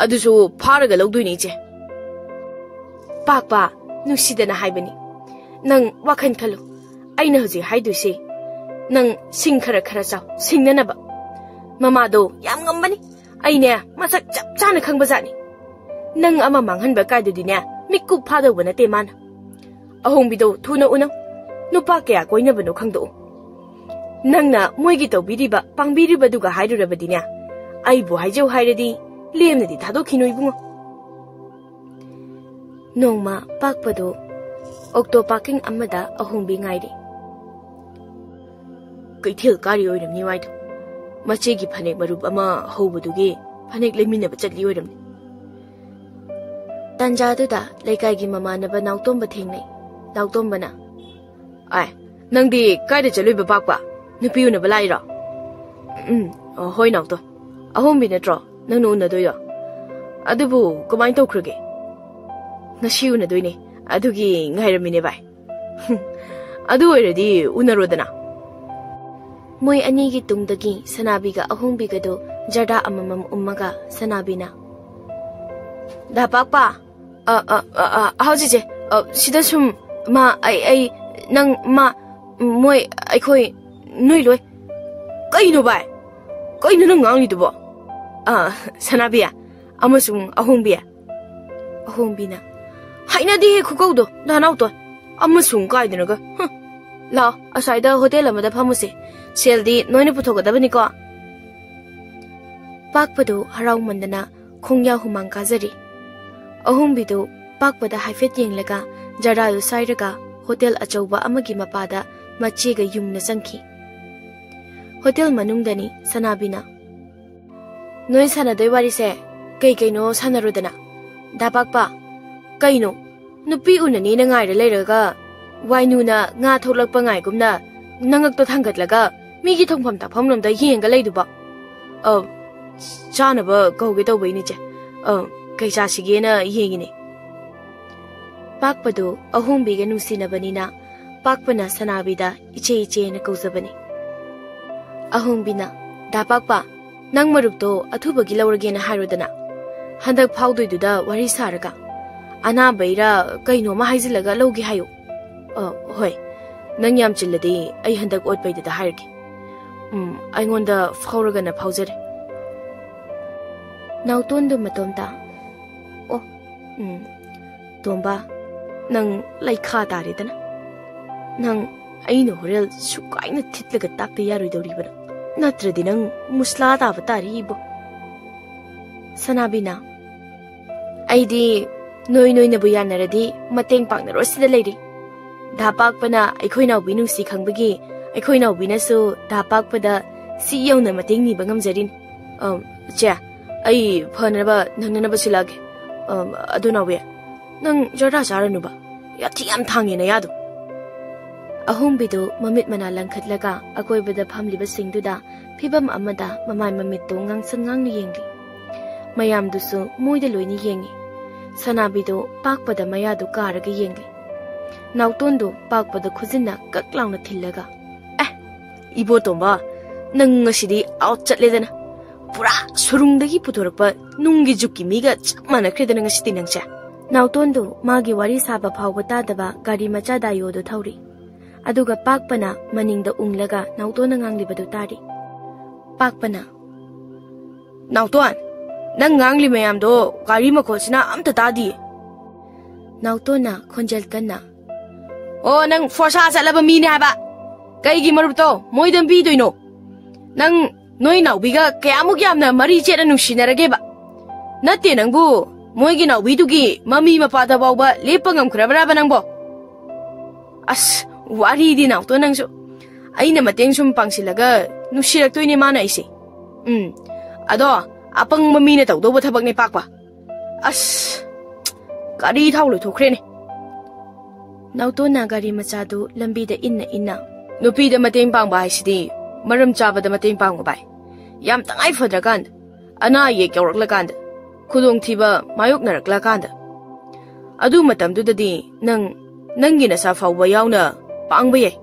"ꯑꯗꯨꯁꯨ ꯐꯥꯔꯒ ꯂꯧꯗꯣꯏꯅꯤ, ꯏꯆꯦ꯫" "ꯄꯥꯛꯄ, ꯅꯨꯡꯁꯤꯗꯅ ꯍꯥꯏꯕꯅꯤ, ꯅꯪ ꯋꯥꯈꯜ ꯈꯜꯂꯨ꯫ ꯑꯩꯅ ꯍꯧꯖꯤꯛ ꯍꯥꯏꯗꯣꯏꯁꯦ, ꯅꯪ ꯁꯤꯡ ꯈꯔ ꯈꯔ ꯆꯥꯎ, ꯁꯤꯡꯅꯅꯕ꯫ ꯃꯃꯥꯗꯣ ꯌꯥꯝ ꯉꯝꯕꯅꯤ꯫ ꯑꯩꯅꯦ, ꯃꯁꯛ ꯆꯞ ꯆꯥꯅ ꯈꯪꯕꯖꯥꯠꯅꯤ꯫ ꯅꯪ ꯑꯃ ꯃꯥꯡꯍꯟꯕ ꯀꯥꯏꯗꯨꯗꯤꯅꯦ, ꯃꯤꯠꯀꯨꯞ ꯐꯥꯗꯧꯕ ꯅꯠꯇꯦ ꯃꯥꯅ꯫ ꯑꯍꯣꯡꯕꯤꯗꯣ ꯊꯨꯅ ꯎꯅꯧ꯫ ꯅꯨꯄꯥ ꯀꯌꯥ ꯀꯣꯏꯅꯕꯅꯣ ꯈꯪꯗꯣꯛꯎ꯫ ꯅꯪꯅ ꯃꯣꯏꯒꯤ ꯇꯧꯕꯤꯔꯤꯕ, ꯄꯥꯡꯕꯤꯔꯤꯕꯗꯨꯒ ꯍꯥꯏꯔꯨꯔꯕꯗꯤꯅꯦ, ꯑꯩꯕꯨ ꯍꯥꯏꯖꯧ ꯍꯥꯏꯔꯗꯤ ꯂꯦꯝꯅꯗꯤ ꯊꯥꯗꯣꯛꯈꯤꯅꯨ, ꯏꯕꯨꯡꯉꯣ꯫" ꯅꯣꯡꯃ ꯄꯥꯛꯄꯗꯨ ꯑꯣꯛꯇꯣ ꯄꯥꯔꯀꯤꯡ ꯑꯃꯗ ꯑꯍꯣꯡꯕꯤ ꯉꯥꯏꯔꯤ꯫ ꯀꯩꯊꯦꯜ ꯀꯥꯔꯤ ꯑꯣꯏꯔꯝꯅꯤ ꯋꯥꯏꯗꯣ꯫ ꯃꯆꯦꯒꯤ ꯐꯅꯦꯛ ꯃꯔꯨꯞ ꯑꯃ ꯍꯧꯕꯗꯨꯒꯤ ꯐꯅꯦꯛ ꯂꯩꯃꯤꯟꯅꯕ ꯆꯠꯂꯤ ꯑꯣꯏꯔꯝꯅꯤ꯫ ꯇꯥꯟꯖꯥꯗꯨꯗ ꯂꯩꯀꯥꯏꯒꯤ ꯃꯃꯥꯟꯅꯕ ꯅꯥꯎꯇꯣꯝꯕ ꯊꯦꯡꯅꯩ꯫ ꯅꯥꯎꯇꯣꯝꯕꯅ, "ꯑꯥꯏ, ꯅꯪꯗꯤ ꯀꯥꯏꯗ ꯆꯠꯂꯨꯏꯕ ꯄꯥꯛꯄ? ꯅꯨꯄꯤ ꯎꯅꯕ ꯂꯥꯛꯏꯔꯣ?" "ꯎꯝ, ꯑ, ꯍꯣꯏ ꯅꯥꯎꯇꯣ꯫ ꯑꯍꯣꯡꯕꯤ ꯅꯠꯇ꯭ꯔꯣ ꯅꯪꯅ ꯎꯅꯗꯣꯏꯗꯣ? ꯑꯗꯨꯕꯨ ꯀꯃꯥꯏꯅ ꯇꯧꯈ꯭ꯔꯒꯦ?" "ꯉꯁꯤ ꯎꯅꯗꯣꯏꯅꯦ, ꯑꯗꯨꯒꯤ ꯉꯥꯏꯔꯝꯃꯤꯅꯦ ꯚꯥꯏ꯫" "ꯑꯗꯨ ꯑꯣꯏꯔꯗꯤ ꯎꯅꯔꯣꯗꯅ꯫" ꯃꯣꯏ ꯑꯅꯤꯒꯤ ꯇꯨꯡꯗꯒꯤ ꯁꯅꯥꯕꯤꯒ ꯑꯍꯣꯡꯕꯤꯒꯗꯣ ꯖꯔꯗꯥ ꯑꯃꯃꯝ ꯎꯝꯃꯒ ꯁꯅꯥꯕꯤꯅ, "ꯗꯥ ꯄꯥꯛꯄ, ꯑ, ꯑ, ꯑ, ꯑ, ꯍꯧꯖꯤꯛꯁꯦ, ꯑ, ꯁꯤꯗ ꯁꯨꯝ, ꯃꯥ, ꯑꯩ, ꯑꯩ, ꯅꯪ, ꯃꯥ, ꯃꯣꯏ, ꯑꯩꯈꯣꯏ, ꯅꯣꯏ ꯂꯣꯏ꯫ ꯀꯩꯅꯣ ꯚꯥꯏ? ꯀꯩꯅꯣ ꯅꯪ ꯉꯥꯡꯂꯤꯗꯨꯕꯣ? ꯑ, ꯁꯅꯥꯕꯤ ꯑꯃꯁꯨꯡ ꯑꯍꯣꯡꯕꯤ꯫" ꯑꯍꯣꯡꯕꯤꯅ, "ꯍꯩꯅꯗꯦꯍꯦ ꯈꯨꯀꯧꯗꯣ, ꯅꯅꯥꯎꯇꯣꯟ꯫ ꯑꯃꯁꯨꯡ ꯀꯥꯏꯗꯅꯒ? ꯍꯨꯝ꯫ ꯂꯥꯛꯑꯣ, ꯑꯁ꯭ꯋꯥꯏꯗ ꯍꯣꯇꯦꯜ ꯑꯃꯗ ꯐꯝꯃꯨꯁꯦ꯫ ꯁꯦꯜꯗꯤ ꯅꯣꯏꯅ ꯄꯨꯊꯣꯛꯀꯗꯕꯅꯤꯀꯣ꯫" ꯄꯥꯛꯄꯗꯨ ꯍꯔꯥꯎꯃꯟꯗꯅ ꯈꯣꯡꯌꯥ ꯍꯨꯃꯥꯡ ꯀꯥꯖꯔꯤ꯫ ꯑꯍꯣꯡꯕꯤꯗꯨ ꯄꯥꯛꯄꯗ ꯍꯥꯏꯐꯦꯠ ꯌꯦꯡꯂꯒ ꯖꯔꯗꯥꯗꯨ ꯁꯥꯏꯔꯒ ꯍꯣꯇꯦꯜ ꯑꯆꯧꯕ ꯑꯃꯒꯤ ꯃꯄꯥꯗ ꯃꯆꯦꯒ ꯌꯨꯝꯅ ꯆꯪꯈꯤ꯫ ꯍꯣꯇꯦꯜ ꯃꯅꯨꯡꯗꯅꯤ ꯁꯅꯥꯕꯤꯅ, "ꯅꯣꯏ ꯁꯥꯟꯅꯗꯣꯏ ꯋꯥꯔꯤꯁꯦ ꯀꯩ ꯀꯩꯅꯣ ꯁꯥꯟꯅꯔꯨꯗꯅ꯫ ꯗꯥ ꯄꯥꯛꯄ, ꯀꯩꯅꯣ? ꯅꯨꯄꯤ ꯎꯅꯅꯤꯅ ꯉꯥꯏꯔ ꯂꯩꯔꯒ ꯋꯥꯏꯅꯨꯅ ꯉꯥ ꯊꯣꯛꯂꯛꯄ ꯉꯥꯏꯒꯨꯝꯅ ꯅꯉꯛꯇꯣ ꯊꯥꯡꯒꯠꯂꯒ ꯃꯤꯒꯤ ꯊꯣꯡꯐꯝ ꯊꯥꯛꯐꯝ ꯂꯣꯝꯗ ꯌꯦꯡꯒ ꯂꯩꯗꯨꯕꯣ?" "ꯑ, ꯆꯥꯅꯕ ꯀꯧꯒꯦ ꯇꯧꯕꯩꯅꯤ ꯆꯦ꯫ ꯑ, ꯀꯩ ꯆꯥꯁꯤꯒꯦꯅ ꯌꯦꯡꯉꯤꯅꯦ꯫" ꯄꯥꯛꯄꯗꯨ ꯑꯍꯣꯡꯕꯤꯒ ꯅꯨꯡꯁꯤꯅꯕꯅꯤꯅ ꯄꯥꯛꯄꯅ ꯁꯅꯥꯕꯤꯗ ꯏꯆꯦ ꯏꯆꯦꯅ ꯀꯧꯖꯕꯅꯤ꯫ ꯑꯍꯣꯡꯕꯤꯅ, "ꯗꯥ ꯄꯥꯛꯄ, ꯅꯪ ꯃꯔꯨꯞꯇꯣ ꯑꯊꯨꯕꯒꯤ ꯂꯧꯔꯒꯦꯅ ꯍꯥꯏꯔꯣꯗꯅ꯫ ꯍꯟꯗꯛ ꯐꯥꯎꯗꯣꯏꯗꯨꯗ ꯋꯥꯔꯤ ꯁꯥꯔꯒ꯫ ꯑꯅꯥꯕꯩꯔꯥ ꯀꯩꯅꯣꯃ ꯍꯥꯏꯖꯤꯜꯂꯒ ꯂꯧꯒꯦ ꯍꯥꯏꯌꯨ꯫" "ꯑ, ꯍꯣꯏ꯫ ꯅꯪ ꯌꯥꯝ ꯆꯤꯜꯂꯗꯤ ꯑꯩ ꯍꯟꯗꯛ ꯑꯣꯠꯄꯩꯗꯨꯗ ꯍꯥꯏꯔꯒꯦ꯫ ꯎꯝ, ꯑꯩꯉꯣꯟꯗ ꯐꯥꯎꯔꯒꯅ ꯐꯥꯎꯖꯔꯦ꯫" ꯅꯥꯎꯇꯣꯟꯗꯨ ꯃꯇꯣꯝꯇ, "ꯑꯣ, ꯎꯝ, ꯇꯣꯝꯕ, ꯅꯪ ꯂꯩꯈꯥ ꯇꯥꯔꯦꯗꯅ꯫ ꯅꯪ ꯑꯩꯅ ꯍꯣꯔꯦꯟ ꯁꯨꯀꯥꯏꯅ ꯊꯤꯠꯂꯒ ꯇꯥꯛꯇ ꯌꯥꯔꯣꯏꯗꯧꯔꯤꯕ ꯅꯪ꯫ ꯅꯠꯇ꯭ꯔꯗꯤ ꯅꯪ ꯃꯨꯁꯂꯥ ꯇꯥꯕ ꯇꯥꯔꯤ ꯏꯕꯣ꯫" ꯁꯅꯥꯕꯤꯅ, "ꯑꯩꯗꯤ ꯅꯣꯏ ꯅꯣꯏꯅꯕꯨ ꯌꯥꯅꯔꯗꯤ ꯃꯇꯦꯡ ꯄꯥꯡꯅꯔꯣ ꯁꯤꯗ ꯂꯩꯔꯤ꯫ ꯙꯥ ꯄꯥꯛꯄꯅ ꯑꯩꯈꯣꯏ ꯅꯥꯎꯕꯤ ꯅꯨꯡꯁꯤ ꯈꯪꯕꯒꯤ ꯑꯩꯈꯣꯏ ꯅꯥꯎꯕꯤꯅꯁꯨ ꯙꯥ ꯄꯥꯛꯄꯗ ꯁꯤ ꯌꯧꯅ ꯃꯇꯦꯡ ꯅꯤꯕ ꯉꯝꯖꯔꯤꯅꯤ꯫ ꯑꯝ, ꯆꯦ, ꯑꯩ ꯐꯅꯕ ꯅꯪꯅꯅꯕ ꯁꯤꯜꯂꯛꯑꯒꯦ꯫ ꯑꯝ, ꯑꯗꯨ ꯅꯥꯎꯕꯤ, ꯅꯪ ꯖꯔꯗꯥ ꯆꯥꯔꯅꯨꯕ꯫ ꯌꯥꯊꯤ ꯌꯥꯝ ꯊꯥꯡꯉꯦ ꯅꯌꯥꯗꯣ꯫ ꯑꯍꯣꯡꯕꯤꯗꯨ ꯃꯃꯤꯠ ꯃꯅꯥ ꯂꯪꯈꯠꯂꯒ ꯑꯀꯣꯏꯕꯗ ꯐꯝꯂꯤꯕꯁꯤꯡꯗꯨꯗ ꯐꯤꯚꯝ ꯑꯃꯗ ꯃꯃꯥꯏ ꯃꯃꯤꯠꯇꯨ ꯉꯥꯡꯁꯪ ꯉꯥꯡꯅ ꯌꯦꯡꯂꯤ꯫ ꯃꯌꯥꯝꯗꯨꯁꯨ ꯃꯣꯏꯗ ꯂꯣꯏꯅ ꯌꯦꯡꯉꯤ꯫ ꯁꯅꯥꯕꯤꯗꯨ ꯄꯥꯛꯄꯗ ꯃꯌꯥꯗꯨ ꯀꯥꯔꯒ ꯌꯦꯡꯂꯤ꯫ ꯅꯥꯎꯇꯣꯟꯗꯨ ꯄꯥꯛꯄꯗ ꯈꯨꯖꯤꯟꯅ ꯀꯛ ꯂꯥꯎꯅ ꯊꯤꯜꯂꯒ, "ꯑꯦ, ꯏꯕꯣꯇꯣꯝꯕ, ꯅꯪ ꯉꯁꯤꯗꯤ ꯑꯥꯎꯠ ꯆꯠꯂꯦꯗꯅ꯫ ꯄꯨꯔꯥ ꯁꯨꯔꯨꯡꯗꯒꯤ ꯄꯨꯊꯣꯔꯛꯄ ꯅꯨꯡꯒꯤ ꯖꯨꯛꯀꯤ ꯃꯤꯒ ꯆꯞ ꯃꯥꯟꯅꯈ꯭ꯔꯦꯗꯅ ꯉꯁꯤꯗꯤ ꯅꯪꯁꯦ꯫" ꯅꯥꯎꯇꯣꯟꯗꯨ ꯃꯥꯒꯤ ꯋꯥꯔꯤ ꯁꯥꯕ ꯐꯥꯎꯕ ꯇꯥꯗꯕ ꯒꯥꯔꯤ ꯃꯆꯥ ꯗꯥꯏꯌꯣꯗꯨ ꯊꯧꯔꯤ꯫ ꯑꯗꯨꯒ ꯄꯥꯛꯄꯅ ꯃꯅꯤꯡꯗ ꯎꯪꯂꯒ ꯅꯥꯎꯇꯣꯟꯅ ꯉꯥꯡꯂꯤꯕꯗꯨ ꯇꯥꯔꯤ꯫ ꯄꯥꯛꯄꯅ, "ꯅꯥꯎꯇꯣꯟ, ꯅꯪ ꯉꯥꯡꯂꯤ ꯃꯌꯥꯝꯗꯣ ꯒꯥꯔꯤ ꯃꯈꯣꯜꯁꯤꯅ ꯑꯝꯇ ꯇꯥꯗꯤꯌꯦ꯫" ꯅꯥꯎꯇꯣꯟꯅ ꯈꯣꯟꯖꯦꯜ ꯀꯟꯅ, "ꯑꯣ, ꯅꯪ ꯐꯣꯔꯁꯥ ꯆꯠꯂꯕ ꯃꯤꯅꯦ ꯍꯥꯏꯕ꯫ ꯀꯩꯒꯤ ꯃꯔꯨꯞꯇꯣ ꯃꯣꯏꯗ ꯄꯤꯗꯣꯏꯅꯣ? ꯅꯪ ꯅꯣꯏ ꯅꯥꯎꯕꯤꯒ ꯀꯌꯥꯃꯨꯛ ꯌꯥꯝꯅ ꯃꯔꯤ ꯆꯦꯠꯅ ꯅꯨꯡꯁꯤꯅꯔꯒꯦꯕ? ꯅꯠꯇꯦ, ꯅꯪꯕꯨ ꯃꯣꯏꯒꯤ ꯅꯥꯎꯕꯤꯗꯨꯒꯤ ꯃꯃꯤ ꯃꯄꯥꯗ ꯐꯥꯎꯕ ꯂꯦꯞꯄ ꯉꯝꯈ꯭ꯔꯕ꯭ꯔꯥꯕ ꯅꯪꯕꯣ? ꯑꯁ, ꯋꯥꯔꯤꯗꯤ ꯅꯥꯎꯇꯣꯟ ꯅꯪꯁꯨ꯫ ꯑꯩꯅ ꯃꯇꯦꯡ ꯁꯨꯝ ꯄꯥꯡꯁꯤꯜꯂꯒ ꯅꯨꯡꯁꯤꯔꯛꯇꯣꯏꯅꯦ ꯃꯥꯅ ꯑꯩꯁꯦ꯫ ꯎꯝ, ꯑꯗꯣ ꯑꯄꯪꯕ ꯃꯤꯅ ꯇꯧꯗꯧꯕ ꯊꯕꯛꯅꯦ ꯄꯥꯛꯄ꯫ ꯑꯁ, ꯒꯥꯔꯤ ꯊꯥꯎ ꯂꯣꯏꯊꯣꯛꯈ꯭ꯔꯦꯅꯦ꯫" ꯅꯥꯎꯇꯣꯟꯅ ꯒꯥꯔꯤ ꯃꯆꯥꯗꯨ ꯂꯝꯕꯤꯗ ꯏꯟꯅ ꯏꯟꯅ, "ꯅꯨꯄꯤꯗ ꯃꯇꯦꯡ ꯄꯥꯡꯕ ꯍꯥꯏꯁꯤꯗꯤ ꯃꯔꯝ ꯆꯥꯕꯗ ꯃꯇꯦꯡ ꯄꯥꯡꯉꯨ ꯚꯥꯏ꯫ ꯌꯥꯝ ꯇꯉꯥꯏ ꯐꯗ꯭ꯔꯀꯥꯟꯗ, ꯑꯅꯥ ꯑꯌꯦꯛ ꯌꯥꯎꯔꯛꯂꯀꯥꯟꯗ, ꯈꯨꯗꯣꯡꯊꯤꯕ ꯃꯥꯌꯣꯛꯅꯔꯛꯂꯀꯥꯟꯗ, ꯑꯗꯨ ꯃꯇꯝꯗꯨꯗꯗꯤ ꯅꯪ ꯅꯪꯒꯤ ꯅꯁꯥ ꯐꯥꯎꯕ ꯌꯥꯎꯅ ꯄꯥꯡꯕ ꯌꯥꯏ꯫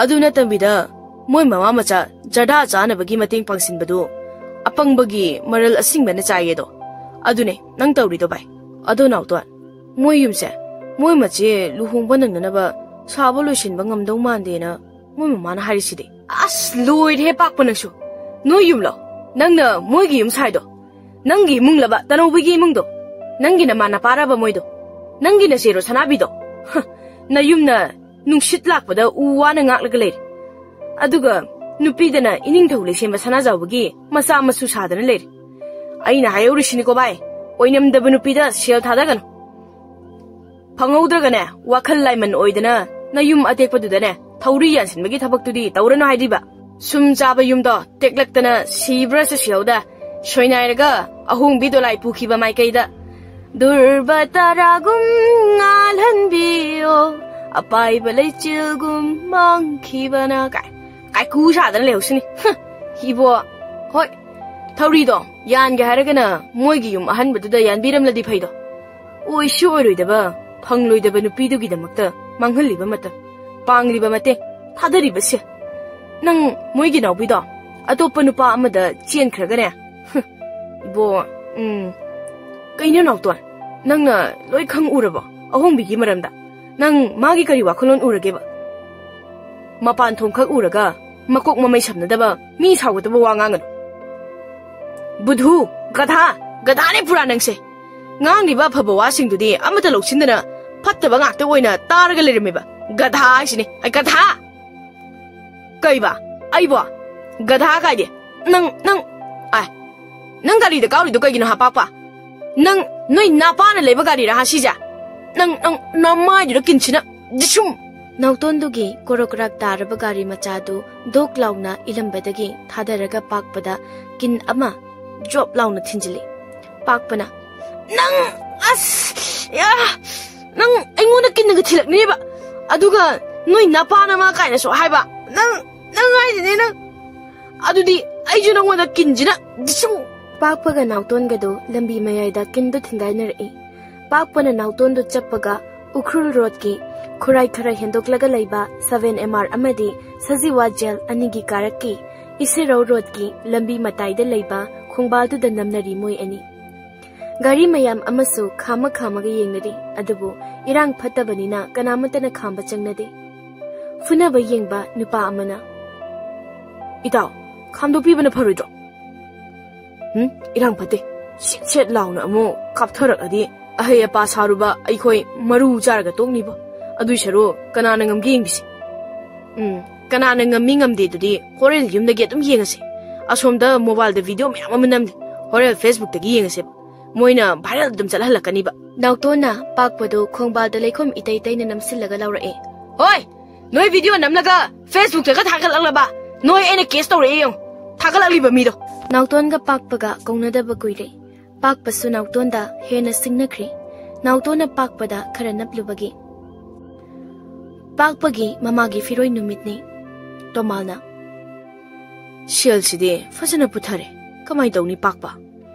ꯑꯗꯨ ꯅꯠꯇꯕꯤꯗ ꯃꯣꯏ ꯃꯃꯥ ꯃꯆꯥ ꯖꯔꯗꯥ ꯆꯥꯅꯕꯒꯤ ꯃꯇꯦꯡ ꯄꯥꯡꯁꯤꯟꯕꯗꯨ ꯑꯄꯪꯕꯒꯤ ꯃꯔꯜ ꯑꯁꯤꯡꯕꯅ ꯆꯥꯏꯌꯦꯗꯣ꯫ ꯑꯗꯨꯅꯦ ꯅꯪ ꯇꯧꯔꯤꯗꯣ ꯚꯥꯏ꯫ ꯑꯗꯣ ꯅꯥꯎꯇꯣꯟ, ꯃꯣꯏ ꯌꯨꯝꯁꯦ ꯃꯣꯏ ꯃꯆꯦ ꯂꯨꯍꯣꯡꯕ ꯅꯪꯅꯅꯕ ꯁꯥꯕ ꯂꯣꯏꯁꯤꯟꯕ ꯉꯝꯗꯧ ꯃꯥꯟꯗꯦꯅ ꯃꯣꯏ ꯃꯃꯥꯅ ꯍꯥꯏꯔꯤꯁꯤꯗꯤ꯫" "ꯑꯁ, ꯂꯣꯏꯔꯦꯍꯦ ꯄꯥꯛꯄ ꯅꯪꯁꯨ꯫ ꯅꯣꯏ ꯌꯨꯝꯂꯣ? ꯅꯪꯅ ꯃꯣꯏꯒꯤ ꯌꯨꯝ ꯁꯥꯏꯗꯣ? ꯅꯪꯒꯤ ꯏꯃꯨꯡꯂꯕ ꯇꯅꯧꯕꯒꯤ ꯏꯃꯨꯡꯗꯣ? ꯅꯪꯒꯤ ꯅꯃꯥ ꯅꯄꯥꯔꯕ ꯃꯣꯏꯗꯣ? ꯅꯪꯒꯤ ꯅꯆꯦꯔꯣ ꯁꯅꯥꯕꯤꯗꯣ? ꯍ, ꯅꯌꯨꯝꯅ ꯅꯨꯡꯁꯤꯠ ꯂꯥꯛꯄꯗ ꯎ ꯋꯥꯅ ꯉꯥꯛꯂꯒ ꯂꯩꯔꯦ꯫ ꯑꯗꯨꯒ ꯅꯨꯄꯤꯗꯅ ꯏꯅꯤꯡꯊꯧ ꯂꯩꯁꯦꯝꯕ ꯁꯅꯥꯖꯥꯎꯕꯒꯤ ꯃꯆꯥ ꯃꯁꯨ ꯁꯥꯗꯅ ꯂꯩꯔꯦ꯫ ꯑꯩꯅ ꯍꯥꯏꯍꯧꯔꯤꯁꯤꯅꯤꯀꯣ ꯚꯥꯏ, ꯑꯣꯏꯅꯝꯗꯕ ꯅꯨꯄꯤꯗ ꯁꯦꯜ ꯊꯥꯗꯒꯅꯨ꯫ ꯐꯪꯍꯧꯗ꯭ꯔꯒꯅꯦ, ꯋꯥꯈꯜ ꯂꯥꯏꯃꯟ ꯑꯣꯏꯗꯅ ꯅꯌꯨꯝ ꯑꯇꯦꯛꯄꯗꯨꯗꯅꯦ ꯊꯧꯔꯤ ꯌꯥꯟꯁꯤꯟꯕꯒꯤ ꯊꯕꯛꯇꯨꯗꯤ ꯇꯧꯔꯅꯨ ꯍꯥꯏꯔꯤꯕ꯫ ꯁꯨꯝ ꯆꯥꯕ ꯌꯨꯝꯗꯣ ꯇꯦꯛꯂꯛꯇꯅ ꯁꯤꯕ꯭ꯔꯥꯁꯨ ꯁꯤꯍꯧꯗ, ꯁꯣꯏꯅꯥꯏꯔꯒ ꯑꯍꯣꯡꯕꯤ ꯗꯣꯂꯥꯏ ꯄꯨꯈꯤꯕ ꯃꯥꯏꯀꯩꯗ꯫ ꯗꯨꯔꯕ ꯇꯔꯥꯒꯨꯝ ꯉꯥꯜꯍꯟꯕꯤꯌꯣ, ꯑꯄꯥꯏꯕ ꯂꯩꯆꯤꯜꯒꯨꯝ ꯃꯥꯡꯈꯤꯕꯅ ꯀꯥꯏ ꯀꯥꯏꯀꯨ ꯁꯥꯗꯅ ꯂꯩꯍꯧꯁꯤꯅꯤ꯫ ꯍ, ꯏꯕꯣ, ꯍꯣꯏ, ꯊꯧꯔꯤꯗꯣ ꯌꯥꯟꯒꯦ ꯍꯥꯏꯔꯒꯅ ꯃꯣꯏꯒꯤ ꯌꯨꯝ ꯑꯍꯟꯕꯗꯨꯗ ꯌꯥꯟꯕꯤꯔꯝꯂꯗꯤ ꯐꯩꯗꯣ꯫ ꯑꯣꯏꯁꯨ ꯑꯣꯏꯔꯣꯏꯗꯕ, ꯐꯪꯂꯣꯏꯗꯕ ꯅꯨꯄꯤꯗꯨꯒꯤꯗꯃꯛꯇ ꯃꯥꯡꯍꯜꯂꯤꯕ ꯃꯇꯝ, ꯄꯥꯡꯂꯤꯕ ꯃꯇꯦꯡ, ꯊꯥꯗꯔꯤꯕ ꯁꯦꯜ꯫ ꯅꯪ ꯃꯣꯏꯒꯤ ꯅꯥꯎꯕꯤꯗꯣ ꯑꯇꯣꯞꯄ ꯅꯨꯄꯥ ꯑꯃꯗ ꯆꯦꯟꯈ꯭ꯔꯒꯅꯦ꯫ ꯍꯨꯝ, ꯏꯕꯣ, ꯎꯝ꯫ ꯀꯩꯅꯣ ꯅꯥꯎꯇꯣꯟ, ꯅꯪꯅ ꯂꯣꯏ ꯈꯪ ꯎꯔꯕꯣ ꯑꯍꯣꯡꯕꯤꯒꯤ ꯃꯔꯝꯗ? ꯅꯪ ꯃꯥꯒꯤ ꯀꯔꯤ ꯋꯥꯈꯜꯂꯣꯟ ꯎꯔꯒꯦꯕ? ꯃꯄꯥꯟ ꯊꯣꯡꯈꯛ ꯎꯔꯒ ꯃꯀꯣꯛ ꯃꯃꯩ ꯁꯝꯅꯗꯕ ꯃꯤ ꯁꯥꯎꯒꯗꯕ ꯋꯥ ꯉꯥꯡꯒꯅꯨ꯫ ꯕꯨꯙꯨ, ꯒꯙꯥ, ꯒꯙꯥꯅꯦ ꯄꯨꯔꯥ ꯅꯪꯁꯦ꯫ ꯉꯥꯡꯂꯤꯕ ꯑꯐꯕ ꯋꯥꯁꯤꯡꯗꯨꯗꯤ ꯑꯃꯠꯇ ꯂꯧꯁꯤꯟꯗꯅ ꯐꯠꯇꯕ ꯉꯥꯛꯇ ꯑꯣꯏꯅ ꯇꯥꯔꯒ ꯂꯩꯔꯝꯃꯦꯕ꯫ ꯒꯙꯥ ꯍꯥꯏꯁꯤꯅꯦ꯫ ꯑꯩ ꯒꯙꯥ? ꯀꯩꯕ? ꯑꯩꯕꯣ? ꯒꯙꯥ ꯀꯥꯏꯗꯤ? ꯅꯪ, ꯅꯪ, ꯑꯥꯏ, ꯅꯪ ꯒꯥꯔꯤꯗ ꯀꯥꯎꯔꯤꯗꯣ ꯀꯩꯒꯤꯅꯣ ꯍꯥ, ꯄꯥꯛꯄ? ꯅꯪ, ꯅꯣꯏ ꯅꯄꯥꯅ ꯂꯩꯕ ꯒꯥꯔꯤꯔꯥ ꯍꯥ ꯁꯤꯁꯦ? ꯅꯪ, ꯅꯪ, ꯅꯃꯥꯏꯗꯨꯗ ꯀꯤꯟꯁꯤꯅ ꯖꯤꯁꯨꯝ! ꯅꯥꯎꯇꯣꯟꯗꯨꯒꯤ ꯀꯣꯔꯣꯛ ꯀꯔꯥꯛ ꯇꯥꯔꯕ ꯒꯥꯔꯤ ꯃꯆꯥꯗꯨ ꯗꯣꯛ ꯂꯥꯎꯅ ꯏꯂꯝꯕꯗꯒꯤ ꯊꯥꯗꯔꯒ ꯄꯥꯛꯄꯗ ꯀꯤꯟ ꯑꯃ ꯖꯣꯞ ꯂꯥꯎꯅ ꯊꯤꯟꯖꯤꯜꯂꯤ꯫ ꯄꯥꯛꯄꯅ, "ꯅꯪ, ꯑꯁ, ꯌꯥ, ꯅꯪ ꯑꯩꯉꯣꯟꯗ ꯀꯤꯟꯅꯒ ꯊꯤꯜꯂꯛꯅꯦꯕ, ꯑꯗꯨꯒ ꯅꯣꯏ ꯅꯄꯥꯅ ꯃꯥ ꯀꯥꯏꯅꯁꯨ ꯍꯥꯏꯕ, ꯅꯪ, ꯅꯪ ꯍꯥꯏꯁꯤꯅꯦ ꯅꯪ, ꯑꯗꯨꯗꯤ ꯑꯩꯁꯨ ꯅꯪꯉꯣꯟꯗ ꯀꯤꯟꯁꯤꯅ ꯗꯤꯁꯨꯝ!" ꯄꯥꯛꯄꯒ ꯅꯥꯎꯇꯣꯟꯒꯗꯨ ꯂꯝꯕꯤ ꯃꯌꯥꯏꯗ ꯀꯤꯟꯗꯨ ꯊꯤꯡꯒꯥꯏꯅꯔꯛꯏ꯫ ꯄꯥꯛꯄꯅ ꯅꯥꯎꯇꯣꯟꯗꯨ ꯆꯞꯄꯒ ꯎꯈ꯭ꯔꯨꯜ ꯔꯣꯗꯀꯤ ꯈꯨꯔꯥꯏ ꯈꯔ ꯍꯦꯟꯗꯣꯛꯂꯒ ꯂꯩꯕ ꯁꯚꯦꯟ ꯑꯦꯝ ꯑꯥꯔ ꯑꯃꯗꯤ ꯁꯖꯤꯋꯥ ꯖꯦꯜ ꯑꯅꯤꯒꯤ ꯀꯥꯔꯛꯀꯤ ꯏꯁꯤꯔꯧ ꯔꯣꯗꯀꯤ ꯂꯝꯕꯤ ꯃꯇꯥꯏꯗ ꯂꯩꯕ ꯈꯣꯡꯕꯥꯜꯗꯨꯗ ꯅꯝꯅꯔꯤ ꯃꯣꯏ ꯑꯅꯤ꯫ ꯒꯥꯔꯤ ꯃꯌꯥꯝ ꯑꯃꯁꯨ ꯈꯥꯝꯃ ꯈꯥꯝꯃꯒ ꯌꯦꯡꯅꯔꯤ, ꯑꯗꯨꯕꯨ ꯏꯔꯥꯡ ꯐꯠꯇꯕꯅꯤꯅ ꯀꯅꯥꯃꯠꯇꯅ ꯈꯥꯝꯕ ꯆꯪꯅꯗꯦ꯫ ꯐꯨꯅꯕ ꯌꯦꯡꯕ ꯅꯨꯄꯥ ꯑꯃꯅ, "ꯏꯇꯥꯎ, ꯈꯥꯝꯗꯣꯛꯄꯤꯕꯅ ꯐꯔꯣꯏꯗ꯭ꯔꯣ?" "ꯍꯨꯝ, ꯏꯔꯥꯡ ꯐꯠꯇꯦ꯫ ꯁꯦꯠ ꯁꯦꯠ ꯂꯥꯎꯅ ꯑꯃꯨꯛ ꯀꯥꯞꯊꯔꯛꯑꯗꯤ ꯑꯍꯩ ꯑꯄꯥ ꯁꯥꯔꯨꯕ ꯑꯩꯈꯣꯏ ꯃꯔꯨ ꯆꯥꯔꯒ ꯇꯣꯛꯅꯤꯕꯣ꯫ ꯑꯗꯨꯏ ꯁꯔꯨꯛ ꯀꯅꯥꯅ ꯉꯝꯒꯦ ꯌꯦꯡꯕꯤꯁꯦ꯫ ꯎꯝ, ꯀꯅꯥꯅ ꯉꯝꯃꯤ ꯉꯝꯗꯦꯗꯨꯗꯤ ꯍꯣꯔꯦꯟ ꯌꯨꯝꯗꯒꯤ ꯑꯗꯨꯝ ꯌꯦꯡꯉꯁꯦ꯫ ꯑꯁꯣꯝꯗ ꯃꯣꯕꯥꯏꯜꯗ ꯚꯤꯗꯤꯑꯣ ꯃꯌꯥꯝ ꯑꯃ ꯅꯝꯂꯤ꯫ ꯍꯣꯔꯦꯟ ꯐꯦꯁꯕꯨꯛꯇꯒꯤ ꯌꯦꯡꯉꯁꯦꯕ꯫ ꯃꯣꯏꯅ ꯚꯥꯏꯔꯦꯜ ꯑꯗꯨꯝ ꯆꯠꯍꯜꯂꯛꯀꯅꯤꯕ꯫" ꯅꯥꯎꯇꯣꯟꯅ ꯄꯥꯛꯄꯗꯨ ꯈꯣꯡꯕꯥꯜꯗ ꯂꯩꯈꯣꯝ ꯏꯇꯩ ꯇꯩꯅ ꯅꯝꯁꯤꯜꯂꯒ ꯂꯥꯎꯔꯛꯑꯦ꯫ ꯍꯣꯏ, ꯅꯣꯏ ꯚꯤꯗꯤꯑꯣ ꯅꯝꯂꯒ ꯐꯦꯁꯕꯨꯛꯇꯒ ꯊꯥꯒꯠꯂꯛꯂꯕ? ꯅꯣꯏ ꯑꯩꯅ ꯀꯦꯁ ꯇꯧꯔꯛꯑꯦ ꯌꯦꯡꯉꯨ, ꯊꯥꯒꯠꯂꯛꯂꯤꯕ ꯃꯤꯗꯣ꯫ ꯅꯥꯎꯇꯣꯟꯒ ꯄꯥꯛꯄꯒ ꯀꯧꯅꯗꯕ ꯀꯨꯏꯔꯦ꯫ ꯄꯥꯛꯄꯁꯨ ꯅꯥꯎꯇꯣꯟꯗ ꯍꯦꯟꯅ ꯁꯤꯡꯅꯈ꯭ꯔꯦ꯫ ꯅꯥꯎꯇꯣꯟꯅ ꯄꯥꯛꯄꯗ ꯈꯔ ꯅꯞꯂꯨꯕꯒꯤ꯫ ꯄꯥꯛꯄꯒꯤ ꯃꯃꯥꯒꯤ ꯐꯤꯔꯣꯏ ꯅꯨꯃꯤꯠꯅꯤ꯫ ꯇꯣꯃꯥꯜꯅ, "ꯁꯦꯜꯁꯤꯗꯤ ꯐꯖꯅ ꯄꯨꯊꯔꯦ꯫ ꯀꯃꯥꯏ ꯇꯧꯅꯤ ꯄꯥꯛꯄ?